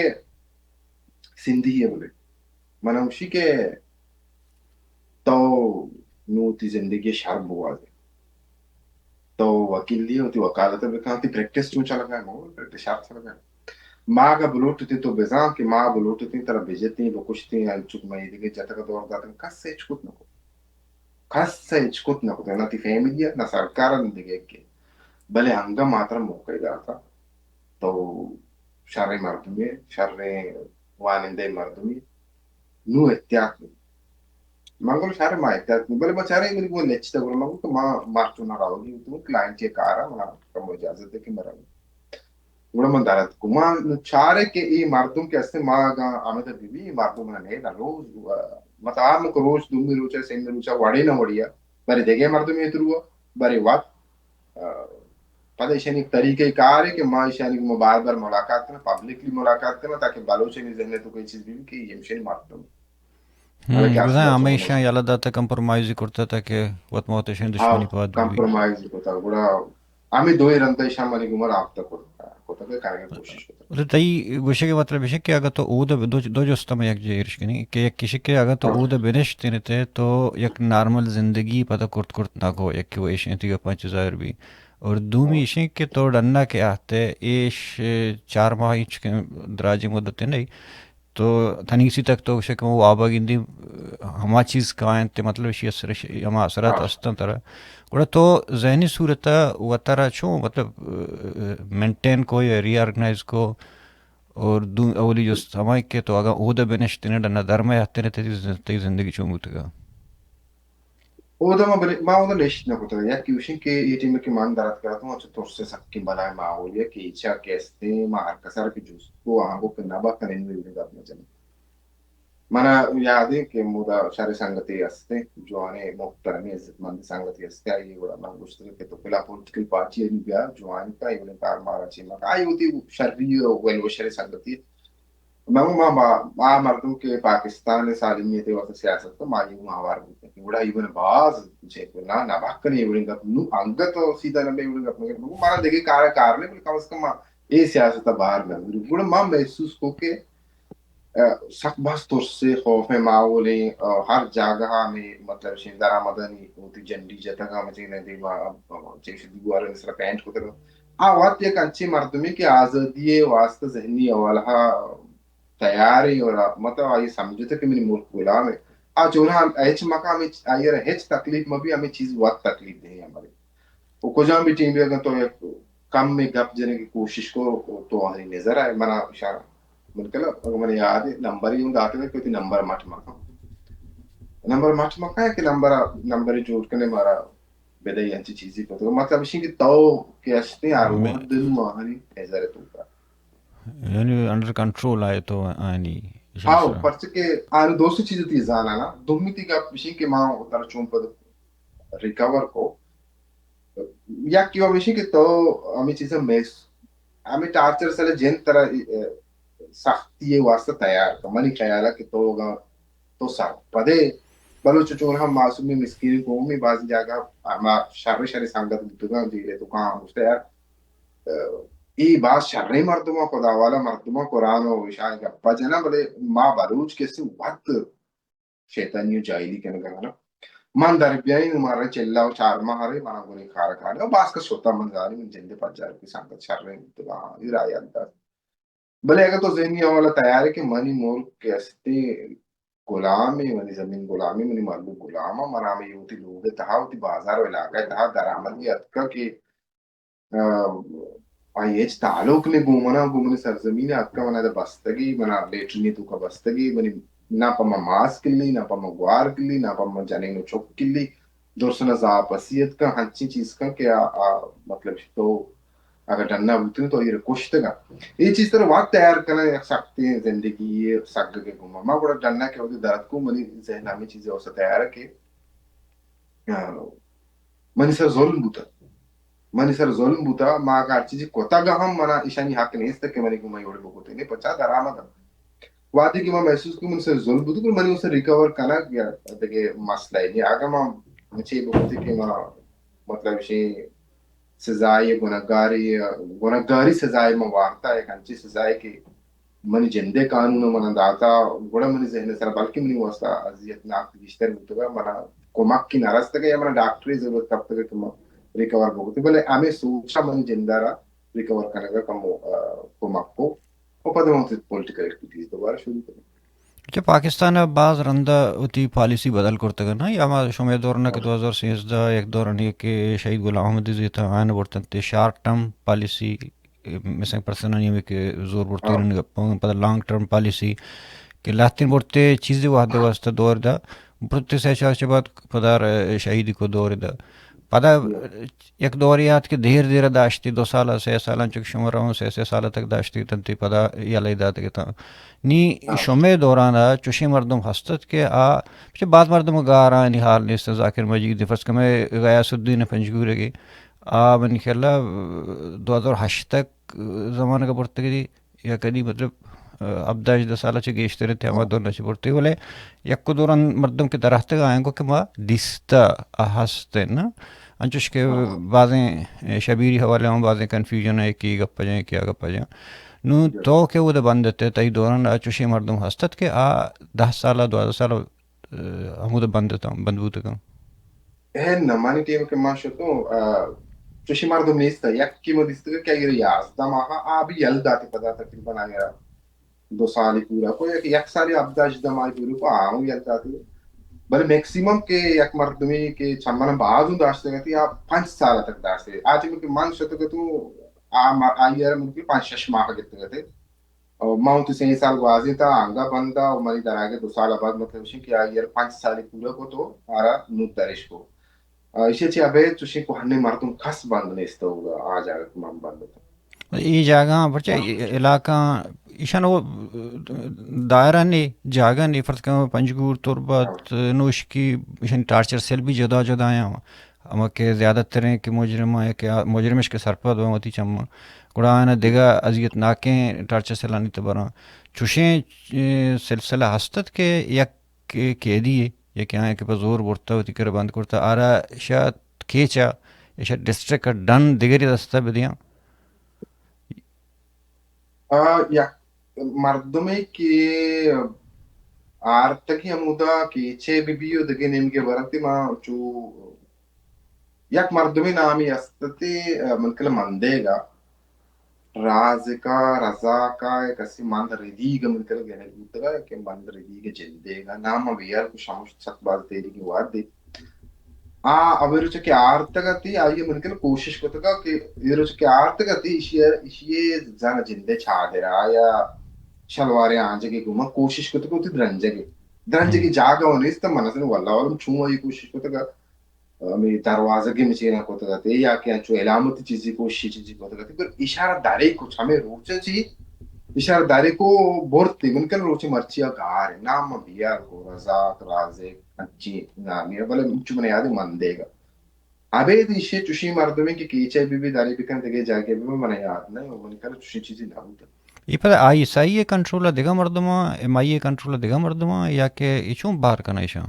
سندھی ہے بولے۔ من ہمشی کہ تو نوں وتی زندگی شر بوازے۔ تو وکیلی ہے، وتی وکالت بکن، وتی پریکٹس چون چلگا ہے، مو پریکٹس شر چلگا ہے۔ ما اگا بلوٹتیں تو بزان کہ ما بلوٹتیں ترا بجتیں، بکشتیں، انچک مئے دگہ جتگ دور داتگ، کس ہچ کت نکو۔ کس ہچ کت نکت، نہ تی فیملی ء، نہ سرکار ء، نہ دگہ یکے۔ بلے انگہ ما ترا موقع داتا۔ تو شریں مردمے، شریں وانندہ مردمے۔ نوں احتیاط بہ۔ من گل شر ما احتیاط بہ۔ بلے ما چارے منی گوں لچتا گڑا من گوں کہ ما مرچو نہ راوگی تو کلائنٹ ء کارا، منا کم اجازت دے کہ مرا۔ گڑا من در اتکوں۔ ما نوں چارے کہ اے مردم کہ استیں، ما اگاں ہمدا بہ بی، اے مردم منا نئیل، روز، مطلب، آ مک روچ، دومی روچ ء، سیمی روچ ء، وڑے نہ وڑے ء، برے دگہ مردمے ترو ء، برے وت، آ، پدا ایشانی یک طریقہ کارے کہ ما ایشانی گوما بار بار ملاقات کناں، پبلکلی ملاقات کناں، تاکہ بلوچانی ذہن ء تو کوئی چیز بہ بی کہ اے ہمشانی مردم۔ ہم، بلے کہ بزاں اصل ہمیشہ یلہ داتا، کمپرومائز کرتا تاکہ وت ما وت ایشانی دشمنی پاد بہ بی۔ کمپرومائز کرتا، گڑا ہمے دوئیں رند ء ایشاں منی گوما رابطہ کت، کتگ ء کنگ ء کوشش کتگ۔ بلے تئی گوشگ ء مطلب ایش کہ اگاں تو اود ء دو، دو جست ء یک جاہ ایر کنی کہ یک ایش کہ اگاں تو ہاں۔ اود ء بنشتینتے تو یک نارمل زندگی پدا کرت کرت نہ کو، یک کہ وہ ایش انتی گپاں چہ ظاہر بی۔ اور دومی ہاں۔ ایش کہ تو ڈنا کہ آتے ایش چار ماہ انچ کہ دراجی مدت نہیں۔ تو تنیگتی تک تو گوشے کہ من وابا گندی ہما چیز کاینت، مطلب ایشی اثر، ہما اثرات ہاں۔ استن ترا۔ گڑا تو ذہنی صورت ء وترا چون، مطلب، مینٹین کو یا ری آرگنائز کو؟ اور دو اولی جست ہمائی کہ تو اگاں اود بنشتنے ڈنا درمے ہتنے تئی زن-، تئی زندگی چون بوتگا؟ اودا ما بلے، ما اودا نشت نہ کتگ۔ یکے گوشیں کہ اے ٹیم کہ من در اتکگ اتوں، چہ ترس ء سکیں بلاہیں ماحولے کہ ایچا کہ استیں، ما ہر کسر کہ جست کو، آہاں گو کہ نبا کنیں، نوں ایوڑیں گپ مجنیں۔ منا یادیں کہ مودا شریں سنگتے استیں، جوانیں محترمیں عزت مندیں سنگتے استیں، آئی گڑا من گوشتگ کہ تو فلاں پولیٹیکل پارٹی ء بیا، جوائن کن، ایوڑیں کار مارا چے مکن۔ آئی وتی شری ء ویل وشریں سنگتے۔ من گوں ما، ما، آ مردم کہ پاکستان ء سالمیت ء واستہ سیاست کن، ما آئی گوں ہوار بوتیں کہ گڑا ایوان باز چیک نہ، نہ بکنی ایوڑیں گپ، نوں انگت و سیدھا نہ بے ایوڑیں گپ مگر۔ من گوں مارا دگہ کار کار نہیں، بلے کم از کم ما اے سیاست ء باہر نہ بری۔ گڑا ما محسوس کو کہ، ا، سک باز ترس ء خوف ء ماحول ء، ا، ہر جاگہ ہمیں مطلب شین درآمدانی وتی جنڈی جتگ ہمیں چیزیں دیما، ا، چیز دیوار سر پینٹ کو۔ آ وت یک انچیں مردمے کہ آزادی ء واستہ ذہنی حوالہ ء تیار ایں اور مطلب آئی سمجھتے کہ منی ملک غلام ہے۔ آ چوناہا ہچ مقام آئی را ہچ تکلیف مہ بی، ہمیں چیز وت تکلیف دیں ہمارے۔ و کجام بھی ٹیم بھی اگر تو یک کم میں گپ جنے کی کوشش کو تو آنی نظر آئے، منا اشارہ من کلا اگر من یاد ہے نمبر ہی ہوں داتے کہ نمبر مٹ مکا، نمبر مٹ مکا ہے کہ نمبر، نمبر جوڑ کنے مارا بدئی انچی چیزی کو۔ تو مطلب اسی کہ تو کہ اشتے آر میں مدن ماہنی نظر تو کا۔ یعنی انڈر کنٹرول آئے تو آنی ہاؤ، پرچہ کہ آنی دوست چیز تی زانا نا، دومی تی گپ اسی کہ ما اتر چون پد ریکور کو۔ یک کہ ہمیشی کہ تو ہمیں چیزیں میس، ہمیں ٹارچر سلے جن طرح، اے، سختی واسطہ تیار کن۔ منی خیال ہے کہ تو اگاں تو سرپدے بلوچ چون ہم معصومی مسکین قومی بعضی جاگہ ہما شر شر سنگت بوتگاں جیلے تو کہاں ہم گوشتے یار، اے باز شریں مردماں، خدا والا مردماں، قرآن و اشان گپا جناں، بلے ما بلوچ کسی وقت شیطانی و جاہلی کنگا ہنا۔ من در بیائیں و مارا چلا و چار ماہ رے منا گونے کار کار و باز کس شتا من زانی من جندے پجار کی سنگت شریں بوتگاں، اے را یاد دار۔ بلے اگر تو ذہنی حوالہ تیار ہے کہ منی ملک کہ استے غلامے، منی زمین غلامے، منی مھلوک غلام اَنت، منا ھمے وتی لوگ ءِ تہا، وتی بازار ءُ علاقہ ءِ تہا درآمدی اتکگ کہ، آ، آئی ءِ ھچ تعلق نہ اِنت گوں منا، گوں منی سرزمین ءَ اتکگ، منا ادا بستگی، منا لیٹرین ءِ توکا بستگی، منی نہ پہ من ماس کلی، نہ پہ من گوار کلی، نہ پہ من جنین ءُ چک کلی، درسنا زاپسی اتکگ، ھنچیں چیز کن کہ آ، آ، مطلب تو اگاں ڈن ءَ بوتیں تو آئی ءَ را کشتگ اَت۔ اے چیز ترا وت تیار کنگ ءَ یک سختیں زندگی یے سگگ ءِ گوما۔ ما گڑا ڈن ءَ کہ وھدے در اتکوں، منی ذہن ءَ ھمے چیز ءِ اوسط تیار اَت کہ، آ، منی سر ظلم بوتگ۔ منی سر ظلم بوتگ، ما اگاں ھر چیزے کتگ ھم، منا ایشانی حق نیست کہ منی گوما اے وڑ بکتیں۔ نی پچا درآمد اَنت۔ وھدے کہ ما محسوس کت منی سر ظلم بوتگ، گڑا منی سر ریکور کنگ یا دگہ مسئلہ ئے نی۔ اگاں ما چے بکتیں کہ ما مطلب ایشی سزائے گناہگاری، گناہگاری سزائے من وارتا، یک انچیں سزائے کہ منی جندے قانون من داتا، گڑا منی ذہن سرا بلکہ منی واسطہ اذیت ناک گیشتر بوتگا، منا کمک کی نہ رستگا یا منا ڈاکٹری ضرورت کپتگا کہ من ریکور بکتیں، بلے ھمے سوچا منی جندا را ریکور کنگا کمو، آ، کمک کو۔ و پدا من وتی پولیٹیکل ایکٹیویٹیز دوبارہ شروع کناں۔ اچھا، پاکستان ءَ باز رند ءَ وتی پالیسی بدل کرتگ نا، یا ما شمئے دور نا کہ دو ھزار سیزدہ یک دورانی کہ شہید غلام محمد زیتا آیان برتنت شارٹ ٹرم پالیسی، مسنگ پرسنانی ھمے کہ زور برتگ، پدا لانگ ٹرم پالیسی کہ لہتیں برتے چیزے وھدے واسطہ دور دا، برتے سہ چار چہ بعد پدا شہیدی کو دور دا۔ پدا یک دورے آت کہ دیر دیر داشتی، دو سال، سہ سال، انچو کہ شما رہوں سہ سہ سال تک داشتی تنتی، پدا یلہ داتگ اتاں۔ نی شمے دوران ءَ چوشیں مردم ہست ات کہ آ، چہ بعض مردم گار آنی حال نیست، ذاکر مجید، فرض کہ مئے غیاث الدین پنجگورگی، آ منی خیال ءَ دو ہزار ہشت تک زمانگ ءَ برتگ دی، یا کدی مطلب، ابداش دہ سال چہ گیشتر انت، ہما دور نہ چہ برتگ، بلے یک دوران مردم کہ دراتگ آیاں گو کہ ما دیستہ آ ہست نا، انچوش کہ بازیں شبیری حوالے ہم بازیں کنفیوژن ہے کہ گپ جائیں، کیا گپ جائیں۔ نوں تو کہ اود بند ات، تئی دوران ءَ چوشیں مردم ہست ات کہ آ دہ سال ءَ، دوازدہ سال ءَ ہمود بند اتاں، بند بوتگاں؟ اے نہ، منی ٹیم کہ من شتوں، آ، چوشیں مردم نیست ات۔ یک کہ من دیستگ کہ آئی ءَ یازدہ ماہ آ بھی یل داتے، پدا تقریباً آئی ءَ دو سالی پورا کو، یک، یک سالی ہبدہ ہژدہ ماہ پورا کو، آ ہم یل داتے۔ بلے میکسیمم کہ یک مردمی کہ چمن باز ہوں داشتگ ات، آ پنچ سال تک داشتے۔ آ ٹیم کہ من شتگ اتوں، آ ما-، آئی ءَ ممکن پنچ شش ماہ گپتگ ات۔ او ما وتی سئیں سال گوازینتا، انگا بندا، او منی درآیگ ءِ دو سال ءَ بعد مطلب اش کہ آئی ءَ پنچ سالی پورا کو تو آرا نوں درش کو۔ آ، ایشی ءَ چہ ابید چوشیں کوہنیں مردم کس بند نیست ہوگا، آ جاگہ کہ من بند اتاں۔ اے جاگہاں پرچہ علاقہ ایشان وہ دائرہ نے جاگہ نے، فرض کہ پنجگور، تربت، نوشکی، ایشان ٹارچر سیل بھی جدا جدا ہیں۔ ہما کہ زیادہ تریں کہ مجرم آں یا کہ آ-، مجرمش کہ سرپد بنت وتی چماں، گڑا آیاں دگہ اذیت ناکیں ٹارچر سیلانی تہ براں۔ چوشیں، اے، سلسلہ ہست ات کہ یک قیدی یے یا کہ آیاں کہ پہ زور برتہ وتی کرا بند کرتہ، آرا شہ کیچ ءَ، شہ ڈسٹرکٹ ءَ ڈن دگری دستہ بدیاں۔ آ، یک مردمے کہ آرتگی ہمودا کیچ ءَ بہ بی و دگہ نیمگے برنتی، ما چو یک مردمے نامی است تے، آ، من کل مندیگا رازکا، رزاکا، یک کسی مند ردیگ من کل گرگ بوتگا کہ مند ردیگ جندیگا نام بیار کو شمش ست باز تیری کی وار دی۔ آ، ہمے روچ کہ آرتگ اتی، آئی ءَ من کن کوشش کتگ کہ اے روچ کہ آرتگ اتی، ایشی ءَ، ایشی ءَ زن جندے چادر ءَ یا شلوارے آنجگے گوما کوشش کتگ وتی درنجگے، درنجگے جاگہ و نیست، من نزاناں واللہ عالم چون آئی کوشش کتگ، ہمے دروازگے مچینا کتگ اتی یا کہ انچو علامتی چیزی کوشش چیزی کتگ اتی، پر اشارہ دارے کو ہمے روچ چی اشارہ دارے کو برتی، من کن روچ مرچی گار نام بیار کو رزاک، رازق، انچیں نامے، بلے انچو من یاد مندیگ۔ ابید ایشی چوشیں مردمے کہ کیچ ءَ بہ بی، دارے بکن دگہ جاگہ بہ بی، من یاد نہ، من کن چوشیں چیزے نہ بوتگ۔ اے پدا آئی ایس آئی ءِ کنٹرول ءَ دگہ مردماں، ایم آئی اے کنٹرول ءَ دگہ مردماں، یا کہ اے چون بہر کناں ایشاں؟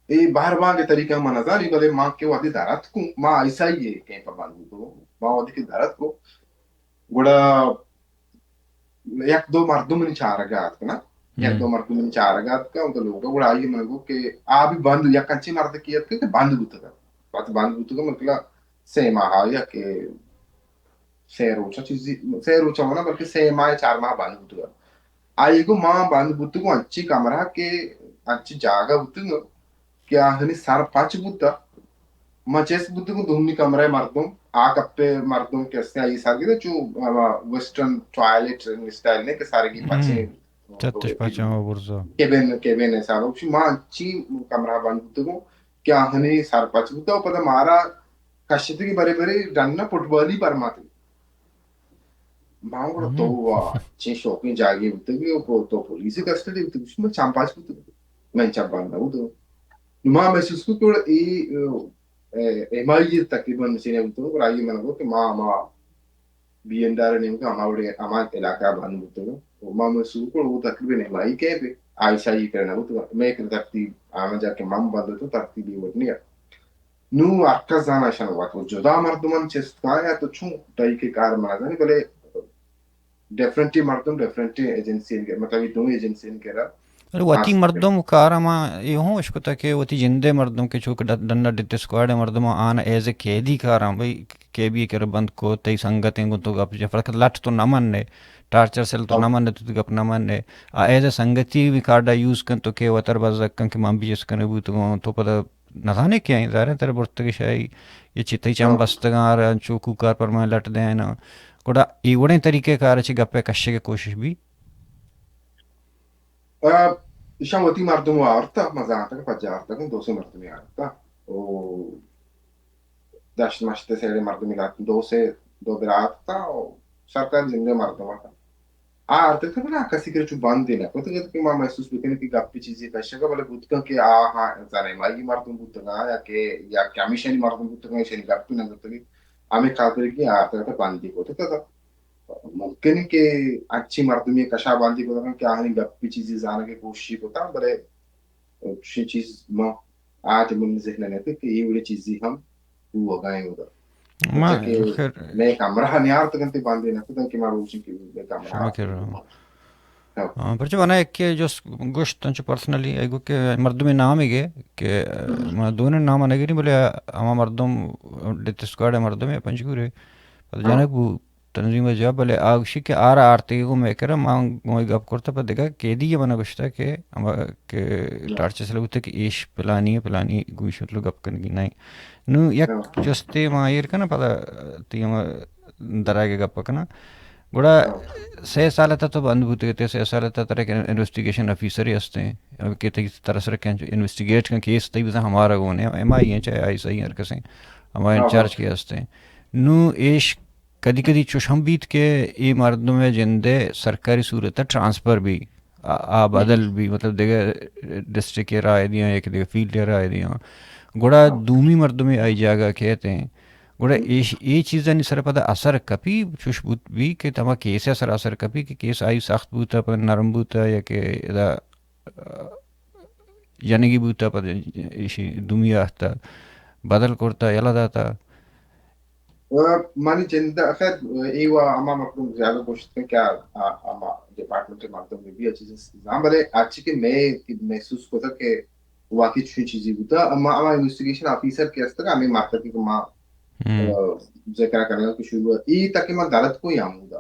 اے بہر بانگ ءِ طریقہ من نزانی، بلے ما کہ وہدے در اتکوں، ما آئی ایس آئی ءِ کیمپ ءَ بند بوتوں، ما وہدے کہ در اتکوں، گڑا یک دو مردم منی چارگ ءَ اتک نا، یک دو مردم منی چارگ ءَ اتک، اود لوگ ءَ گڑا آئی ءَ من گو کہ آ بھی بند، یک انچیں مردکے اتک کہ بند بوتگ ات۔ وت بند بوتگ، من کلا سہ ماہ یا کہ سہ روچ چیزی، سہ روچ منا بلکہ سہ ماہ چار ماہ بند بوتگ ات۔ آئی گو ما بند بوتگوں انچیں کمرہ کہ انچیں جاگہ بوتگ کہ آہانی سر پچ بوتا۔ ما چست بوتگوں دومی کمرہ مردم، آ کپے مردم کہ استیں آئی سر گرے چو ہما ویسٹرن ٹوائلٹ اسٹائل نے کہ سارگی پچیں چتش پچاں و برزا۔ کیبن، کیبن حساب۔ ما انچیں کمرہ بند بوتگوں کہ آہانی سر پچ بوتا و پدا مارا کشتگی برے برے ڈنا فٹبالی پرماتگی۔ ما گڑا تو وا چین شوقیں جاگے بوتگی و تو پولیس کسٹڈی بوتگی، من چم پاچ بوتگی، من چم بند نہ بوتگی۔ ما محسوس کو کہ اے، اے، ایم آئی اے تقریباً مشین بوتگی، پر آئی من گو کہ ما، ما بی این آر نیم کا ہما وڑے ہما علاقہ بند بوتگی۔ و ما محسوس کو وہ تقریباً ایم آئی کے پہ آئی شاہی کرنا بوتگی۔ میں ایک ترتیب آنا جا کہ من بند تو ترتیبی وڈ نہیں۔ نوں ہر کس زاناں اشان وت و جدا مردمان چست کاں یا تو چون تئی کہ کار منا زانی، بلے ڈیفرنٹی مردم ڈیفرنٹی ایجنسی، مطلب اے دوئیں ایجنسی کرا۔ بلے وتی مردم کار ما اے ہوں اشکتا کہ وتی جندے مردم کہ چوک ڈ-، ڈنڈ ڈیتھ اسکواڈ مردم آن ایز اے قیدی کاراں بھئی قیدی کرا بند کو تئی سنگتیں گوں تو گپ جن، فقط لٹ تو نہ مننے، ٹارچر سیل تو نہ مننے، تو گپ نہ مننے۔ آ ایز اے سنگتی بھی کارڈا یوز کن تو کہ وتر بزگ کن کہ من بھی چست کنے بوتگوں تو پدا نزانے کہ آئی ظاہر ہے ترا برتگ شاہی یہ چی تئی چم بستگاں آرا چو کوکار پر میں لٹ دے نا۔ گڑا اے وڑیں طریقہ کار چی گپے کشے کے کوشش بھی۔ آ، ایشاں وتی مردم آورتا، مزان تک پجا آورتا، دو سے مردمی آورتا۔ او دشت مشت سیڑے مردمی لات، دو سے دو برات تا، او سرکار زندے مردم آتا۔ آ ارتگ تہ بلے آ کسی کرا چو بندے نہ کتگ ات کہ ما محسوس بکنیں کہ گپے چیزے کشگ ءَ، بلے بوت کنت کہ آ ہاں زانائی مردم بوتگ اَنت یا کہ، یا کہ ہمیشانی مردم بوتگ اَنت، ایشانی گپے نہ زرتگ ات، ہمے خاطر کہ آ ارتگ ات بندی کتگ ات۔ ممکن اِنت کہ انچیں مردمے کشا بندی کتگ اَنت کہ آہانی گپے چیزے زانگ ءِ کوشش کتگ، بلے چوشیں چیز ما آ چہ منی ذہن ءَ نہ اتک کہ اے وڑیں چیزے ہم بوہگ ءَ اِنت اودا۔ ما پرچا کہ خیر مئے کمرہ ءَ نیارتگ اَنت، بندے نہ کتگ اَنت کہ ما روچیں کہ مئے کمرہ ءَ شما کر رہا ہوں۔ ہاں۔ ہاں، پرچا منا یکے جست گوشت انچو پرسنلی، اے گو کہ مردمے نامے گے کہ ہم۔ ما دونیں نام ءَ نہ گریں، بلے ہما مردم ڈیتھ اسکواڈ ءِ مردمے پنجگور ءِ۔ پدا ہاں۔ جنک بو تنظیم ءِ جواب، بلے آ گوشی کہ آرا آرتگی گوں مئے کرا، ما گوں گپ کرتا، پہ دگہ قیدی ءَ منا گوشتا کہ ہما کہ ہاں۔ ٹارچر سیل بوتا کہ ایش پلانی ءَ پلانی گوش مطلب گپ کنگی نہ اِنت۔ نوں یک ہاں۔ جستے ما ایر کناں پدا تئی ہما دراگ ءِ گپ کناں۔ گڑا ہاں۔ سے سال تا تو بند بوتگ ئے، سے سال تا ترا کہ انویسٹیگیشن آفیسرے ہستیں کہ تئی ترا سر کن انویسٹیگیٹ کن کیس تئی بزاں ہمارا گون اِنت، ایم آئی اِنت چاہے آئی ایس آئی اِنت ہر کسیں، ہما ہاں۔ انچارج کے ہستیں۔ نوں ایش کدی کدی چوش ہم بیت کہ اے مردم ءِ جند ءِ سرکاری صورت ءَ ٹرانسفر بی، آ، آ ہم۔ بدل بی، مطلب دگہ ڈسٹرکٹ ءَ رائے دیاں یا کہ دگہ فیلڈ ءَ رائے دیاں۔ گڑا ہاں۔ دومی مردمے آئی جاگہ کیت ایں۔ گڑا ہم۔ ایش، اے چیزانی سر ءَ پدا اثر کپی، چوش بوت بی کہ تما کیس ءِ سر ءَ اثر کپی کہ کیس آئی سخت بوتا، پدا نرم بوتا یا کہ ادا جنگی بوتا، پد ایشی دومی آہتا بدل کرتا، یلہ داتا۔ و منی جند ءَ خیر اے وا ہما مردم زیادہ گوشت کہ آ، آ، ہما ڈپارٹمنٹ ءِ مردم بی بی آ چیز زان، بلے آچی کہ میں محسوس کتا کہ واقعی چوشیں چیزی بوتا، اما ہما انویسٹیگیشن آفیسر کہ ہستگا ہمیں مارتا کہ ما، ہم۔ آ، ذکر کرنے کہ شروع ای تک من غلط کوئی آمودا۔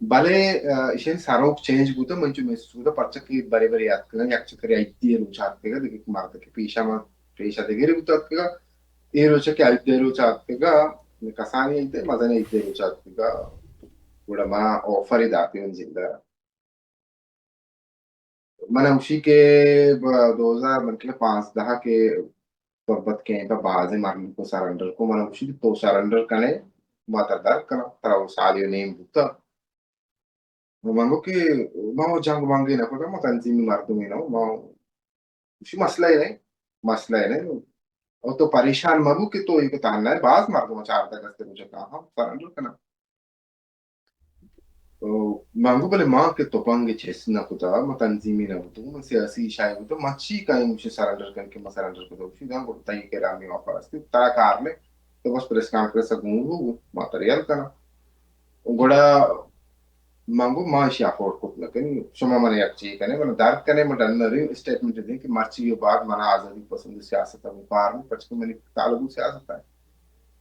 بلے، آ، ایشانی سروک چینج بوتگ، من چو محسوس بوتگ، پرچا کہ برے برے اتکگ، یک چکرے عیدی ءِ روچ اتکگ، دگہ مردکے پیش ءَ ما، پیش ءَ دگرے بوتگ اتکگ، اے روچ کہ عیدی ءِ روچ اتکگ، کسانی عید، مزنیں عیدی ءِ روچ اتکگ، گڑا ما آفرے داتگ من جند ءَ۔ من ءَ گوشی کہ دو ہزار من کہ پانزدہ ءَ کہ تربت کیمپ ءَ بازیں مردم کو سرنڈر کو، من ءَ گوشی کہ تو سرنڈر کنے، ما ترا در کناں، ترا وہ سالے و نیم بوتا۔ من گو کہ ما وہ جنگ بنگے نہ کتا، ما تنظیمی مردمے نہ، ما گوشی مسئلہ ہی نہیں، مسئلہ ہی نہیں۔ اور تو پریشان مبو کہ تو ایک تہنا ہے، باز مردم چار تک ہستے مجھے کہاں ہم سرنڈر کنا۔ او، من گو بلے ما کہ تپنگ چست نہ کتا، ما تنظیمی نہ بوتوں، ما سیاسی شاعر بوتوں، ما چی کائیں گوشی سرنڈر کن کہ ما سرنڈر کتا، گوشی داں گڑا تئی کرا ہمے آفر است، ترا کار نے، تو بس پریس کانفرنس ءَ گون بو، ما ترا یل کناں۔ گڑا من گو ما ایشی افورڈ کت نہ کنیں، شما من یک چی کنے، من درد کنے، من ڈن نہ رہی، اسٹیٹمنٹ دیں کہ مرچی و بعد منا آزادی پسند سیاست ءَ کار نہیں، پرچکہ منی تعلق سیاست ہے۔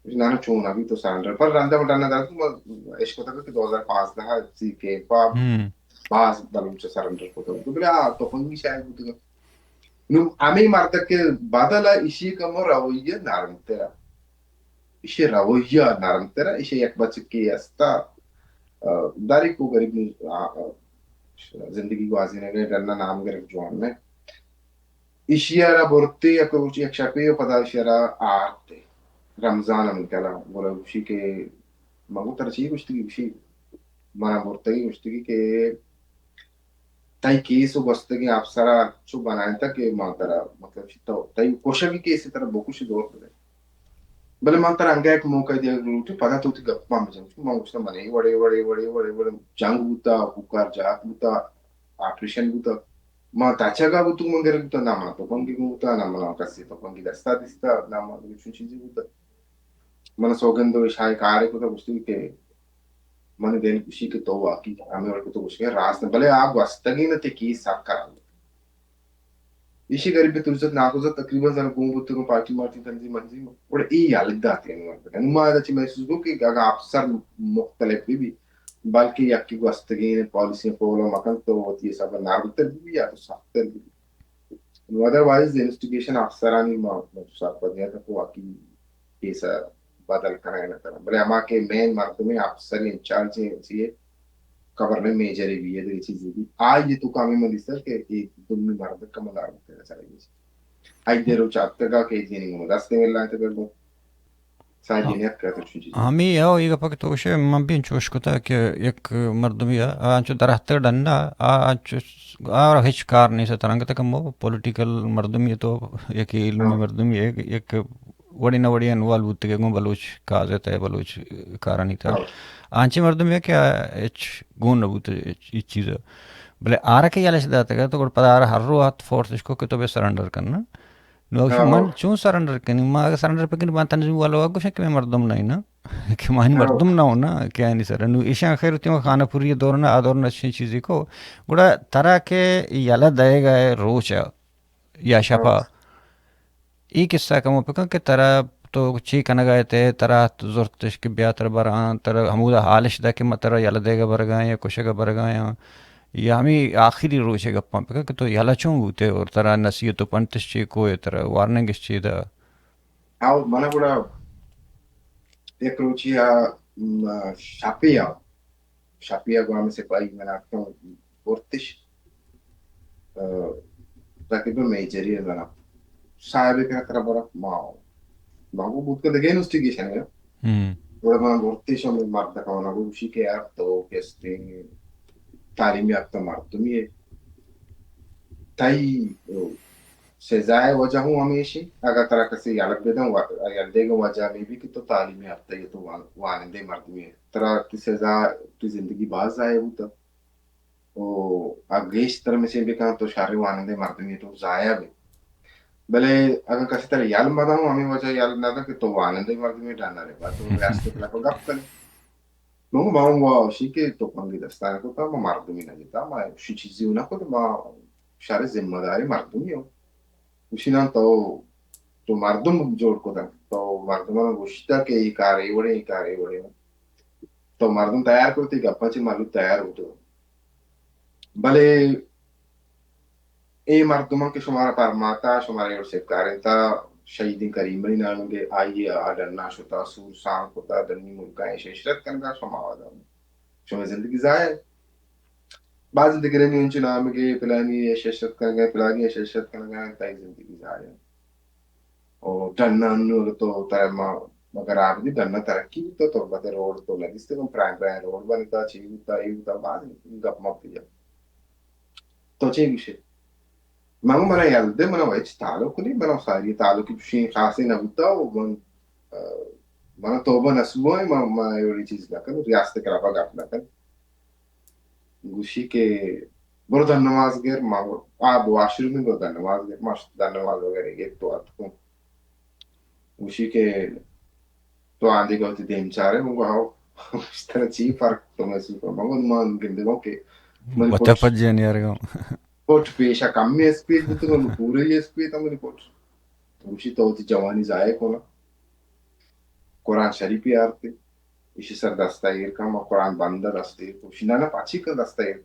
نانا چون ابھی تو سرنڈر پر رندا مٹانا دار تو اشکتا کہ دو ہزار پانزدہ سی کیمپ ءَ ہم۔ باز بلوچ سرنڈر کتگ، بلے آ تپنگی شاید بوتگ۔ نوں ہمے مردک ءِ بدل ءَ ایشی کمو رویہ نرمتر ءَ، ایشی رویہ نرمتر ءَ، ایشی یک بچکے است ءَ، آ، داری کو غریب نوں، آ، آ، زندگی گوازینگ ءِ ڈن ءَ نام گرگ جوان نہ۔ ایشی ءَ را برتے یک روچ، یک شپے ءَ پدا ایشی ءَ را آرت رمضان ءَ من کلا گڑا گوشی کہ من گوں ترا چی گوشتگی؟ گوشی منا برتگی گوشتگی کہ تئی کیس ءَ گوستگیں افسر ءَ چو بنائینتگ کہ ما ترا، مطلب، چی تو، تئی کشگی کیس ءَ ترا بکشی دور بدے۔ بلے من ترا انگہ یک موقع دیگ لوٹی، پدا تو وتی گپاں بجن۔ من گوشتہ، من اے وڑے، وڑے، وڑے، وڑے، وڑے جنگ بوتا، کوکار جات بوتا، آپریشن بوتا۔ من تچگا بوتوں، من گرگ بوتا، نہ من تپنگی گون بوتا، نہ من کسی تپنگی دستا دیستا، نہ من چون چیزی بوتا۔ من سوگند و شاہ کارے کتا، گوشتی کہ من دل گوشی کہ تو واقعی ہمیں وڑ کہ تو گوشگے راست نہ، بلے آ گوستگی نہ تے کیس سک خراب۔ ایشی غریب ترزت ناکوزت تقریباً زن گون بوتگوں پارٹی مارٹی تنظیم منظیم۔ اور ای یلہ داتے ہیں مردم۔ ما ادا چی محسوس کو کہ اگر افسر مختلف بھی، بھی، بلکہ یکی گوستگیں پالیسی فالو مکن تو وتی حساب نرمتر بھی، بھی یا تو سختتر بھی۔ ادروائز انویسٹیگیشن افسرانی ما، ما تو سرپد نہیں تھا کہ واقعی کیس بدل کنائے نہ کنائے۔ بلے ہما کہ مین مردم افسر انچارج ہیں، سی خبر نہیں میجر بھی ہے، دگہ چیزے بھی۔ آئی تو کامی من دیستا کہ ایک دومی مرد کم دار بوتے سر۔ آئی دے روچ آتکگا کہ جنی گوں دست ملائینتگ گوں۔ ساجی نیت کرتا چون چیز۔ ہمے او اے گپ کہ تو گوشے، من بھی انچوش کتا کہ یک مردمی آ، آ انچو درہتر ڈنا، آ انچو، آ را ہچ کار نہیں سترنگ تک مو پولیٹیکل مردمی تو یک علمی ہاں۔ مردمی ہے، یک وڑی نہ وڑی انوالو بوتگے گوں بلوچ کاز ءِ تہ ءَ، بلوچ کارانی تہ ءَ۔ ہاں۔ آنچیں مردمے کہ آ ہچ گون نہ بوت ہچ چیز ءَ۔ بلے آرا کہ یلش داتگ ات، تو گڑا پدا آرا ہر رو آت فورس اش کو کہ تو بے سرنڈر کن نا۔ نو گوشت، ہاں، من ہاں۔ چون سرنڈر کنی؟ ما اگہ سرنڈر بکنی، ما تنظیم والا گوشن کہ مئے مردم نہ نا۔ کہ ما ہاں۔ مردم نہ ہونا کہ آنی سر۔ نو ایشاں خیر ہوتی خانہ پوری دور نہ، آ دور نہ چیزی کو۔ گڑا ترا کہ یلہ دئیگا ہے روچ ءَ یا شپا۔ ہاں۔ اے قصہ کمو پکن کہ ترا تو چی کنگا ات، ترا زرتش کہ بیا ترا براں، ترا ہمودا حالش دا کہ ما ترا یلہ دیگا برگا یا کشگا برگا یا، یا ہمیں آخری روچے گپاں پکن کہ تو یلہ چون بوتے اور ترا نصیحت و پنتش چی کو، ترا وارننگش چی دا؟ او، منا گڑا یک روچی آ، م، شپی آ، شپی ءَ گوں ہمے سپاہی من اتکاں برتش، ءَ، تقریباً میجری ءَ زاناں۔ صاحب ءَ کرا ترا برا ما، ما گوں بوت کہ دگہ انویسٹیگیشن ہے۔ ہم۔ گڑا من برتش ہمے مرد ءَ کمانا گوشی کہ یار تو کستیں تعلیم یافتہ مردمی ہے۔ تئی، او، سزا ءِ وجہ ہوں ہمیشی، اگر ترا کسی یلہ بدن، و-، یلہ دیگا وجہ ہمے بھی کہ تو تعلیم یافتہ ہے، تو وان-، وانندے مردمی ہے۔ ترا تی سزا، تی زندگی باز ضائع بوتا۔ او آ گیشتر مچیں بکن تو شریں وانندے مردمے تو ضائع بے۔ بلے اگاں کسی ترا یل مدن، ہمیں وجہ یل ندن کہ تو وانندے مردمے ڈنر ئے، بعد تو ریاست خلاف گپ کنے۔ نوں ما ہم وا اشی کہ تو پنگی دستان کتا، ما مردمی نہ جتا، ما شی چیزی نہ کت، ما شر ذمہ داری مردمی ہوں۔ گوشی ناں تو، تو مردم جوڑ کتگ، تو مردماں گوشتگ کہ اے کار اے وڑیں، اے کار اے وڑیں۔ تو مردم تیار کرتی، گپاں چہ مھلوک تیار بوتگ۔ بلے اے مردماں کہ شمارا پرماتا، شمارا اے وڑ سکارینتا، شہیدیں کریم علی نامگے، آئی ءَ آ ڈنا شتا، سور سانگ کتا، ڈنی ملکاں ایش عشرت کنگا، شما ودا شمئے زندگی ضائع۔ باز دگرانی انچو نامگے، پلانی ایش عشرت کنگا، پلانی ایش عشرت کنگا، تئی زندگی ضائع۔ او ڈنا انو اگر تو ترا ما، مگر آ بدی ڈنا ترقی بوتا، تربت روڈ تو ندیستے، پرائم پرائم روڈ بنتا، چی بوتا، اے بوتا، باز گپ مپ جا۔ تو چے گوشے؟ من گو منا یل دے، منا ہچ تعلق نہیں، منا ساری تعلق چوشیں خاصے نہ بوتا، و من، آ، منا توبہ نصوح ہے، من، من اے وڑی چیز نہ کن، ریاست خلافا گپ نہ کن۔ گوشی کہ برو دن نماز گر، ما گو، آ، واش روم برو دن نماز گر، ما دن نماز وغیرہ گر تو اتکوں۔ گوشی کہ تو آندے گو وتی دیم چارے، من گو ہاو۔ گوشتن چی فرق تو محسوس کن؟ من گو من گندگوں کہ من وتا پٹ پجے نیارگوں۔ پٹ پیشا کمی اسپیڈ بوتگوں، نوں پورے اسپیڈ منی پٹ۔ گوشی تو وتی جوانی ضائع کنا۔ قرآن شریف یارتے۔ ایشی سر دستا ایر کن، من قرآن بند دست ایر کن۔ گوشی نہ نہ پچی کن دستا ایر۔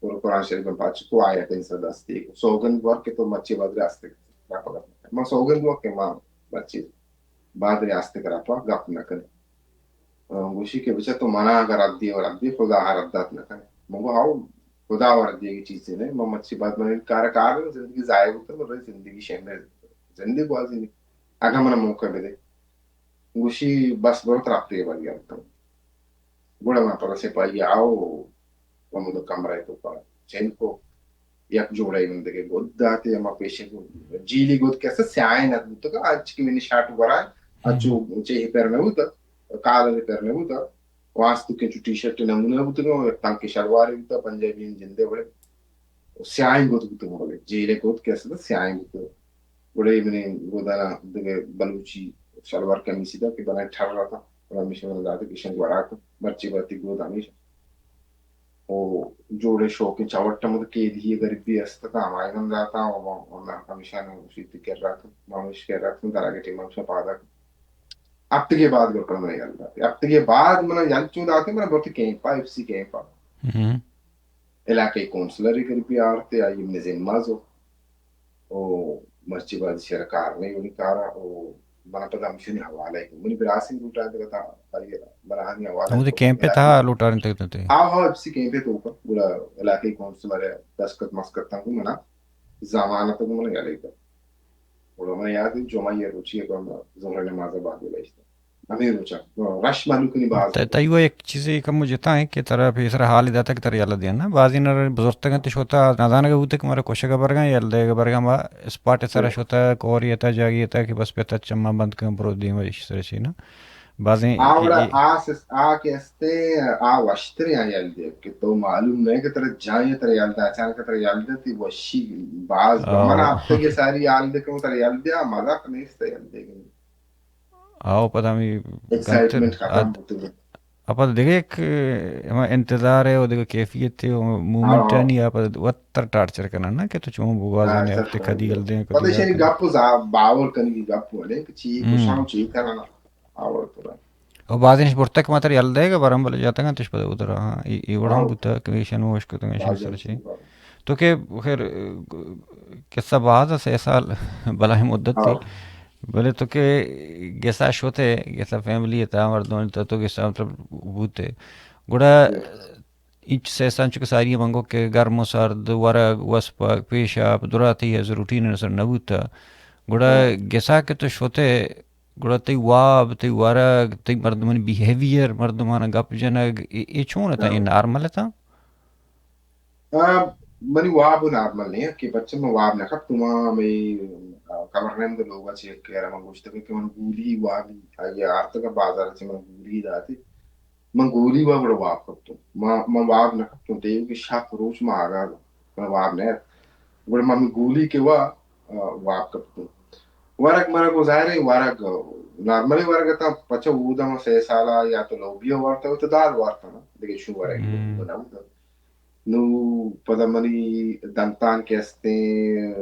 اور قرآن شریف ءَ پاچ کو آیت انسان دستی کو سوگند ور کہ تو مرچی بعد ریاست کرا پا گپ نہ کن۔ ما سوگند ور کہ ما مرچی بعد ریاست کرا پا گپ نہ کن۔ گوشی کہ بچہ تو منا اگر رد دی و رد دی، خدا ہا رد دات نہ کن۔ من گو ہاو، خدا و رد دیگی چیزی نہیں۔ من مرچی بعد من کار کار زندگی ضائع ہوتا، من زندگی شہر زندگی بازی نہیں۔ اگر من موقع بدے، گوشی بس برو ترا ہپتگے بعد گرتم۔ گڑا من پدا سپاہی آو و ہمود کمرہ تو پا چین کو، یک جوڑے من دگہ گد داتے، ہما پیشے کو جیلی گد کسا سیاہیں نہ بوتگا، اچ کہ منی شاٹ ورا، اچو چیہی پر نہ بوتا، کالر پر نہ بوتا، واستو کہ چو ٹی شرٹ نمونہ بوتگا، یک تنکے شلوارے بوتا، پنجابی جندے وڑے، سیاہیں گد بوتگا، بلے جیلے گد کسا سیاہیں بوتا۔ گڑا اے منی گودانا دگہ بلوچی شلوار قمیصی دا کہ بلائیں ٹھر رہتا، گڑا ہمیشہ من داتے کہ ایشاں گورا کن، مرچی باتی گود ہمیشہ۔ او جوڑے شوقیں چوٹ ہم کہ دیہی غریبی است تا ہمائی من داتا، او ہم ہمیشہ نو شیتی کر رہا کن، ما ہمیش کر رہا کن، درا کے ٹیم ہمیشہ پادا کن۔ ہفتگے بعد گڑا من یل داتے۔ ہفتگے بعد من یل چون داتے، من برتی کیمپا، ایف سی کیمپا۔ علاقائی کونسلر غریبی آرتے، آئی من ذمہ زو۔ او مرچی بعد شہر کار نہیں، منی کارا، او منا پدا ہمشنی حوالہ ہے۔ منی براسی لوٹا دے تا، آئی منا ہنی حوالہ ہمودے تو کیمپ پہ تھا لوٹارن تک تے۔ ہاں، ہاں، ایف سی کیمپ پہ تو کا، پورا علاقائی کونسلر ہے، دستخط مسخط تھا کو منا، ضمانت کو منا یلے تا۔ گڑا من یاد ہے، جمعہ یا روچی ہے، تو ہم ظہر نماز بعد لائشتا۔ ہمیں روچا، رش مہلوک نہیں باز۔ تئی و یک چیزے کم جتا ہے کہ ترا پیسر حال داتا کہ ترا یلہ دینا۔ بازی نہ بزرتگاں تے شوتا نزانگا بوتا کہ مارا کشگا برگا، یلہ دیگا برگا، ما اسپاٹ سرا شوتا، کوری تا، جاگی تا کہ بس پتا چما بند کن برو دیم، اش سر چی نا۔ بازیں آ وڑا آ سس-، آ کہ استے، آ وشتریں آ یل دے کہ تو معلوم نہیں کہ ترا جائیں ترا یل دا، اچانک ترا یل دے تی وشی باز۔ من ہفتگے ساری یل دے کہ ترا یل دے، آ مذاق نہیں استا یل دے۔ آو پدا ہمیں ایکسائٹمنٹ ختم بوتگ۔ اپا دگہ یک ہما انتظار ہے، و دگہ کیفیت ہے، و مومنٹ ہے، نہیں، اپا وتر ٹارچر کرنا نا کہ تو چون بگوازے نے، ہفتے کدی یل دیں، پتہ کدی شری گپ و زا-، باور کنگی گپ و لے کہ چی کشاں، چی کرنا، آور تو۔ او بازیں اش برتگ کہ ما ترا یل دئیگ ءَ براں، بلے جتگ اَنت اش پدا اود ءَ را۔ ہاں، اے، اے وڑ ہم بوتگ کہ ایشاں نوں اشکتگ، ایشاں سر چی۔ تو کہ خیر، قصہ باز ءَ، سے سال بلاہیں مدت تھی۔ بلے تو کہ گسا شت ئے، گسا فیملی ءِ تہا مردمانی تہا تو گسا مطلب بوت ئے۔ گڑا انچ سے سال چونکہ ساری من گو کہ گرم و سرد، ورگ، وسپگ، پیشاپ، دراہ تئی از روٹین ءِ سر نہ بوتگ۔ گڑا گسا کہ تو شت ئے، گڑا تئی واب، تئی ورگ، تئی مردمانی بیہیویئر، مردماناں گپ جنگ، اے، اے چون اتاں؟ اے نارمل اتاں؟ آ، منی واب نارمل نہیں کہ بچہ من واب نہ کپتوں، ما ہمے، آ، کمر نند لوگ ءَ چہ کہ من گوشتگ کہ من گولی وابی، آئی آرتگ بازار ءَ چہ من گولی داتی۔ من گولی وا گڑا واب کپتوں۔ ما، من واب نہ کپتوں، تیوگی شپ روچ ما آگاہ، من واب نہ ات۔ گڑا من گولی کہ وا، آ، واب کپتوں۔ ورگ مرگ و ظاہر ہے ورگ، نارملی ورگ اتاں، پچہ اودا من سے سالا یا تو لوبیا وارتا تو دال وارتا نا، دگہ شو ورگ نہ بوتا۔ نو پدا منی دنتان کہ استیں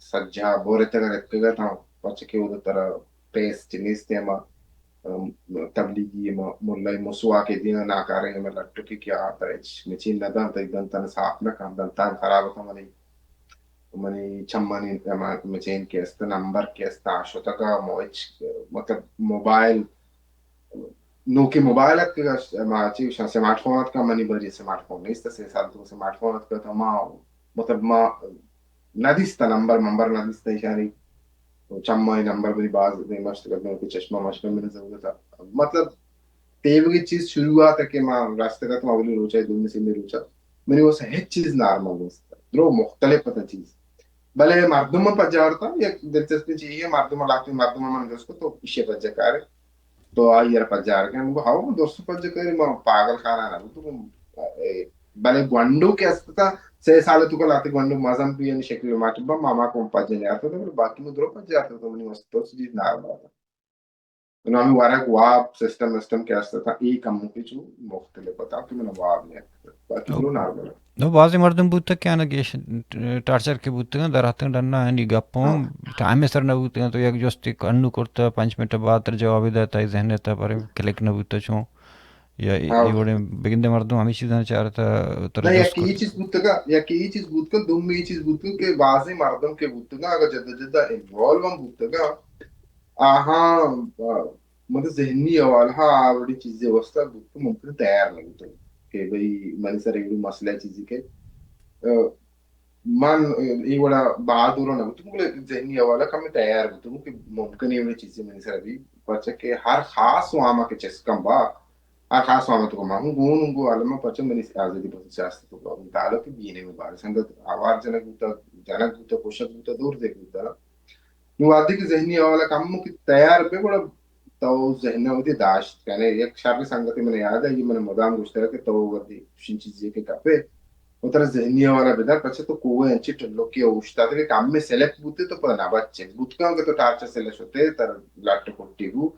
سجا بورتگ ءُ رتکگ اتاں، پرچا کہ اودا ترا پیسٹ نیست، ہما، ام، تبلیغی ہما ملائی مسواکے دیاں ناکاریں ہما لٹکے کہ آ ترا ہچ مچین نہ دنت، تئی دنتان صاف نہ کنت، دنتان خراب اتاں منی، منی چمانی ہما مچین کہ است، نمبر کہ است، آ شتگ ءُ مو ہچ، مطلب موبائل نوکیں موبائل اتکگ، ما چی گوشاں، سمارٹ فون اتکگ، منی بری سمارٹ فون نیست، سے سال تو سمارٹ فون اتکگ، تو ما، مطلب، ما ندیست نمبر، ممبر ندیست ایشانی، چمائی نمبر بری باز دیم اشتگ، نوکیں چشمہ مشمہ من ضرورت ات۔ مطلب، تیوگی چیز شروعات کہ ما رستگ ات، ما اولی روچا، دومی سیمی روچا، منی واسطہ ہچ چیز نارمل نیست، درو مختلف اتاں چیز۔ بلے مردم من پجارتا، یک دلچسپی چیزے، مردم لاتی، مردم من جست کو تو ایشی پجا کارے۔ تو آئی ءَ را پجار کن، گو ہاو، من درست پجار کن، من پاگل خانہ نہ بوتوں۔ بلے گونڈو کہ است اتاں، سے سال تو کلاتے گونڈو مزن بی، یعنی شکل ماٹ با، ماما کو پجار نیارتا، بلے باقی من درو پجار تو منی واسطہ تو چیز نارمل اتاں۔ نو ہمیں ورگ واب سسٹم سسٹم کہ است اتاں، اے کم کے چو مختلف اتاں کہ من واب نیارتا، باقی درو نارمل اتاں۔ نو بازیں مردم بوتگ کہ آناں گیش ٹارچر کہ بوتگاں، در اتکاں ڈنا آنی گپ اوں، ٹائم ءِ سر نہ بوتگاں، تو یک جستے انو کرتہ، پنچ منٹ بعد ترا جوابے داتہ، تئی ذہن ءِ تہا پرے کلک نہ بوتہ چوں۔ یا اے، ہاں۔ اے وڑیں بگندے مردم ہمے چیزاں چارتا ترا نہ، جست یکے اے کت؟ چیز بوتگا، یکے اے چیز بوتگا، دومی اے چیز بوتگا کہ بازیں مردم کہ بوتگا، اگر جدوجہد ءَ انوالو ہم بوتگا، آہاں، آ، مطلب ذہنی حوالہ ءَ آ وڑیں چیزے واسطہ بوتگ، ممکن تیار نہ بوتگ کہ بھئی منی سر ایوڑی مسئلہ چیزے کہ، آ، من اے وڑا بہادر نہ بوتوں، بلے ذہنی حوالہ کمے تیار بوتوں کہ ممکن اے وڑیں چیزے منی سر بی، پرچا کہ ہر خاص و عامہ کہ چست کن با، ہر خاص و عامہ تو ما ہوں گون ہوں گو عالم، پرچا منی آزادی بس سیاست تو گون تعلق بی نے میں بار سنگت آوار جنک بوتا، جنک بوتا، کشک بوتا، دور دے بوتا۔ نو وہدے کہ ذہنی حوالہ کمو کہ تیار بے، گڑا تو ذہن ءَ وتی داشت کنے۔ یک شر سنگتے من یاد ہے، یہ من مدام گوشتہ کہ تو وتی چین چیزے کہ کپے، و ترا ذہنی حوالہ بدار، پچے تو کوہ انچے ٹلوکی اوشتات کہ کم میں سلیپ بوتے تو پدا نہ بچے۔ بوت کن کہ تو ٹارچ سلہ شتے، تر لٹ کٹی بو،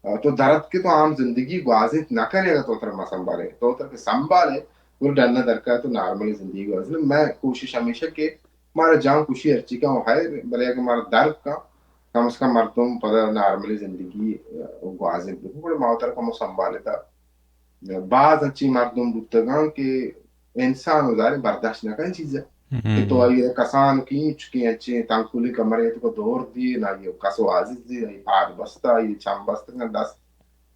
آ، تو درد کہ تو عام زندگی گوازینت نہ کنے، اگر تو تر مہ سنبھالے، تو تر کہ سنبھالے، گڑا ڈن درکا تو نارملی زندگی گوازینے۔ میں کوشش ہمیشہ کہ مارا جان کشی ہرچی کن و خیر، بلے اگر مارا درد کن، کم از کم مردم پدا نارملی زندگی، آ، گوازینت بکن۔ گڑا ما وترا کمو سنبھالتا۔ باز انچیں مردم بوتگاں کہ انسان و ظاہر برداشت نہ کن چیزے کہ تو آئی کسان کی چکے انچیں تنکلی کمرے تو دور دی، نہ یہ کس و عزیز دی، نہ یہ پاد بستا، یہ چم بستگاں، دست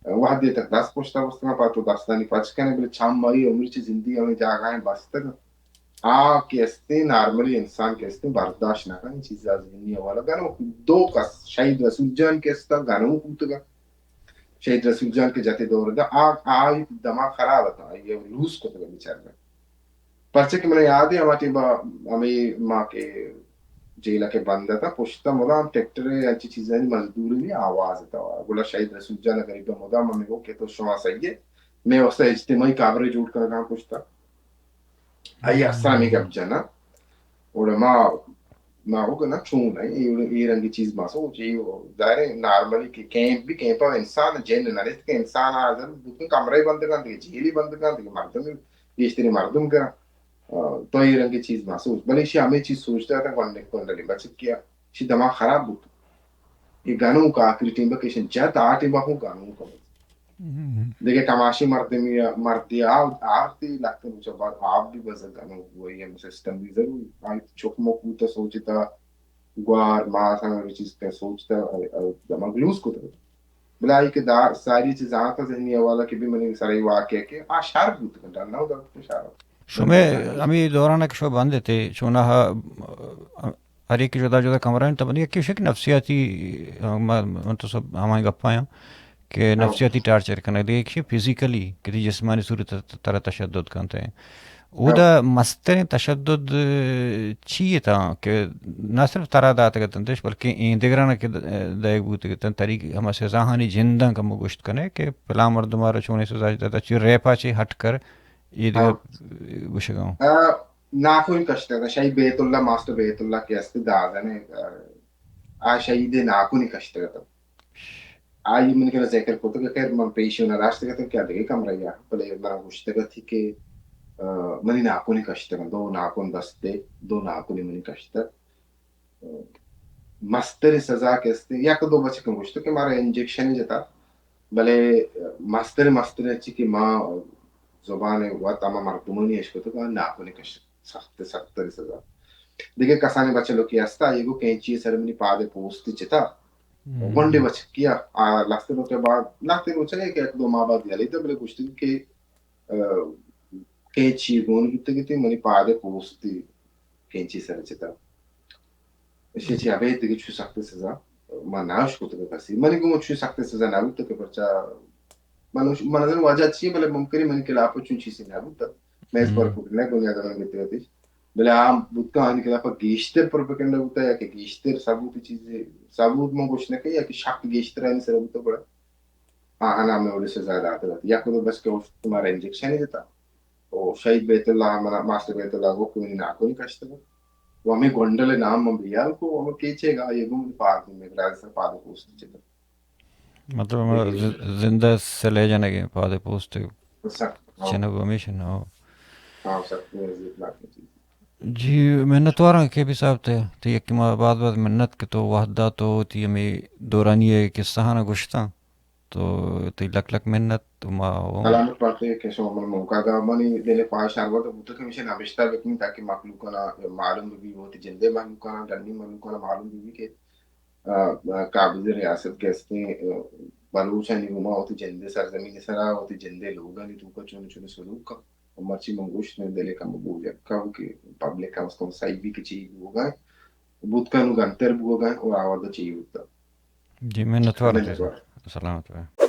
وہدے تک دست پشتا بستگاں، پہ تو دستانی پچ کنے، بلے چم آئی عمر چی زندگی ہمیں جاگاہیں بستگ۔ آ کہ استیں نارملی انسان کہ استیں برداشت نہ کن چیزا ذہنی حوالہ۔ گنوک دو کس، شہید رسول جان کہ استا گنوک بوتگا، شہید رسول جان کہ جتے دور دا، آ، آ دماغ خراب اتاں، آئی لوز کتگا بیچارگا۔ پرچہ کہ من یاد ہے، ہما ٹیم با ہمیں ما کہ جیل کہ بند اتاں، پشتا مدام ٹریکٹر انچی چیزانی مزدوری آواز اتاں۔ گڑا شہید رسول جان غریب مدام ہمیں گو کہ تو شما صحیح ہے، میں واسطہ اجتماعی قبر جوڑ کنگا پشتا۔ آئی اکثر ہمیں گپ جنا۔ اور ما، ما ہو کہ نا چون ہے، اے، اے رنگی چیز ما سوچ، اے ظاہر ہے نارملی کہ کیمپ بھی کیمپ انسان جن نہ رہت کہ انسان آ ضرور بکن کمرے بند کن دے، جیلی بند کن دے، مردم گیشتری مردم کرا۔ آ، تو اے رنگی چیز ما سوچ، بلے شی ہمیں چیز سوچتا تھا، گونڈے، گونڈے بچت کیا، شی دماغ خراب بوت۔ اے گنوک آخری ٹیم با کشن جت، آ ٹیم با ہوں گنوک ہم۔ دگہ کماشی مردمی، مردی آ، آرتی لہتیں روچ بعد آپ بھی بزگ گنوک، وہی ہم سسٹم بھی ضروری۔ آئی چک مک بوتا سوچتا، گوار، ماس ہمیں چیز کا سوچتا، آئی، آئی دماغ لوز کتا۔ بلے آئی کہ دا، ساری چیز آتا ذہنی حوالہ کہ بھی منی سر ای واقعہ کہ آ شر بوت کنت، نہ ہوتا شر۔ شمے ہمیں دوران کہ شو بند تھے، چونا ہر ایک جدا جدا کمرہ ہیں، تب یکی شک نفسیاتی، من، من تو سب ہمائیں گپا ہیں کہ نفسیاتی ٹارچر کنگ، دگہ یکی فزیکلی کہ تی جسمانی صورت ترا تشدد کنتے ہیں۔ اودا مستریں تشدد چی تھا کہ نہ صرف ترا داتگ اتنتش، بلکہ این دگران کہ دائگ بوتگ اتن، تری ہما سزاہانی جنداں کمو گوشت کنے کہ پلاں مردم آرا چونیں سزا داتا، چی ریپا چی ہٹ کر، اے دگہ گوشگاؤں۔ ناکوئی کشتگ اتاں، شہید بیت اللہ، ماسٹر بیت اللہ کہ است دادن ء، آ شہید ء ناکوئی کشتگ اتاں۔ آئی من کرا ذکر کتگ، خیر من پیش نہ داشتگ اتاں کہ دگہ کمرہ یا، بلے من گوشتگ ات کہ، آ، منی ناکوئی کشتگ، دو ناکوئی دست ء، دو ناکوئی منی کشتگ۔ مستریں سزا کہ استیں، یک دو بچکاں گوشت کہ مارا انجیکشن جتا، بلے مستریں، مستریں چی کہ ما زبان وت ہما مردمانی اشکتگ، آ ناکوئی کشت، سخت، سخت تریں سزا۔ دگہ کسانیں بچلوکے ہستا، آئی گو کینچی سر منی پاد پوست جتا۔ گونڈے بچکیا، آ لہتے روچے بعد، لہتے روچے کہ یک دو ماہ بعد یلی دا، بلے گوشتگ کہ آ، کینچی گون بوتگ اتیں، منی پاد ء پوستی کینچی سر چتا۔ ایشی چی ابید دگہ چو سخت سزا ما نہ اشکتگ کسی۔ منی گوں چو سخت سزا نہ بوتگ کہ پرچا من، من نزاناں واجہ چی، بلے ممکن ہے منی خلاف چون چیزی نہ بوتگ۔ میں اس پر کٹ نہ گونی اگر من بیتگ اتش۔ بلے عام بوتگ آنی خلاف گیشتر پروپیگنڈا بوتگ یا کہ گیشتر ثبوت چیزی، ثبوت من گوش نہ کہ یا کہ شک گیشتر آنی سر بوتگ بڑا۔ آہاں ہمے وڑیں سزا داتگ ات۔ یک دو بس کہ اوشت مارا انجیکشن جتا۔ او شہید بیت اللہ منا، ماسٹر بیت اللہ گو کہ منی ناکوئی کشتگ۔ و ہمے گونڈل نام من بیال کو، ہمے کیچے گا، یہ گم پاد میں گراز سر پاد پوست چتا۔ مطلب ہما ز-، زندہ سلے جنگے پاد پوست سخت، ہاں۔ چنگ ہمیش نہ ہو۔ ہاں، سخت میں عزت ناک چیز۔ جی، منتواراں کے بی صاحب تے، تے یک ما بعد بعد منت کہ تو وحدہ تو تی ہمے دورانی قصہ ہانا گوشتاں۔ تو تئی لک لک منت، تو ما سلامت باتے کہ شما من موقع دا۔ منی دل خواہش ہر وقت بوتہ کہ ہمیشہ نبشتہ بکنی تاکہ مخلوقانا معلوم بی، وتی جندے مخلوقانا، ڈنی مخلوقانا معلوم بی کہ، آ، آ، قابض ریاست کہ استیں، آ، بلوچانی گوما وتی جندے سرزمین سرا، وتی جندے لوگانی توکا چون چون سلوک کن۔ مرچی من گوشت، من دل کم بوجا کم کہ پبلک کم از کم سہی بی کہ چی بوگا، بوت کنو گنتر بوگا اور آوردہ چی بوتا۔ جی، منتوار۔ منتوار۔ سلامت بے۔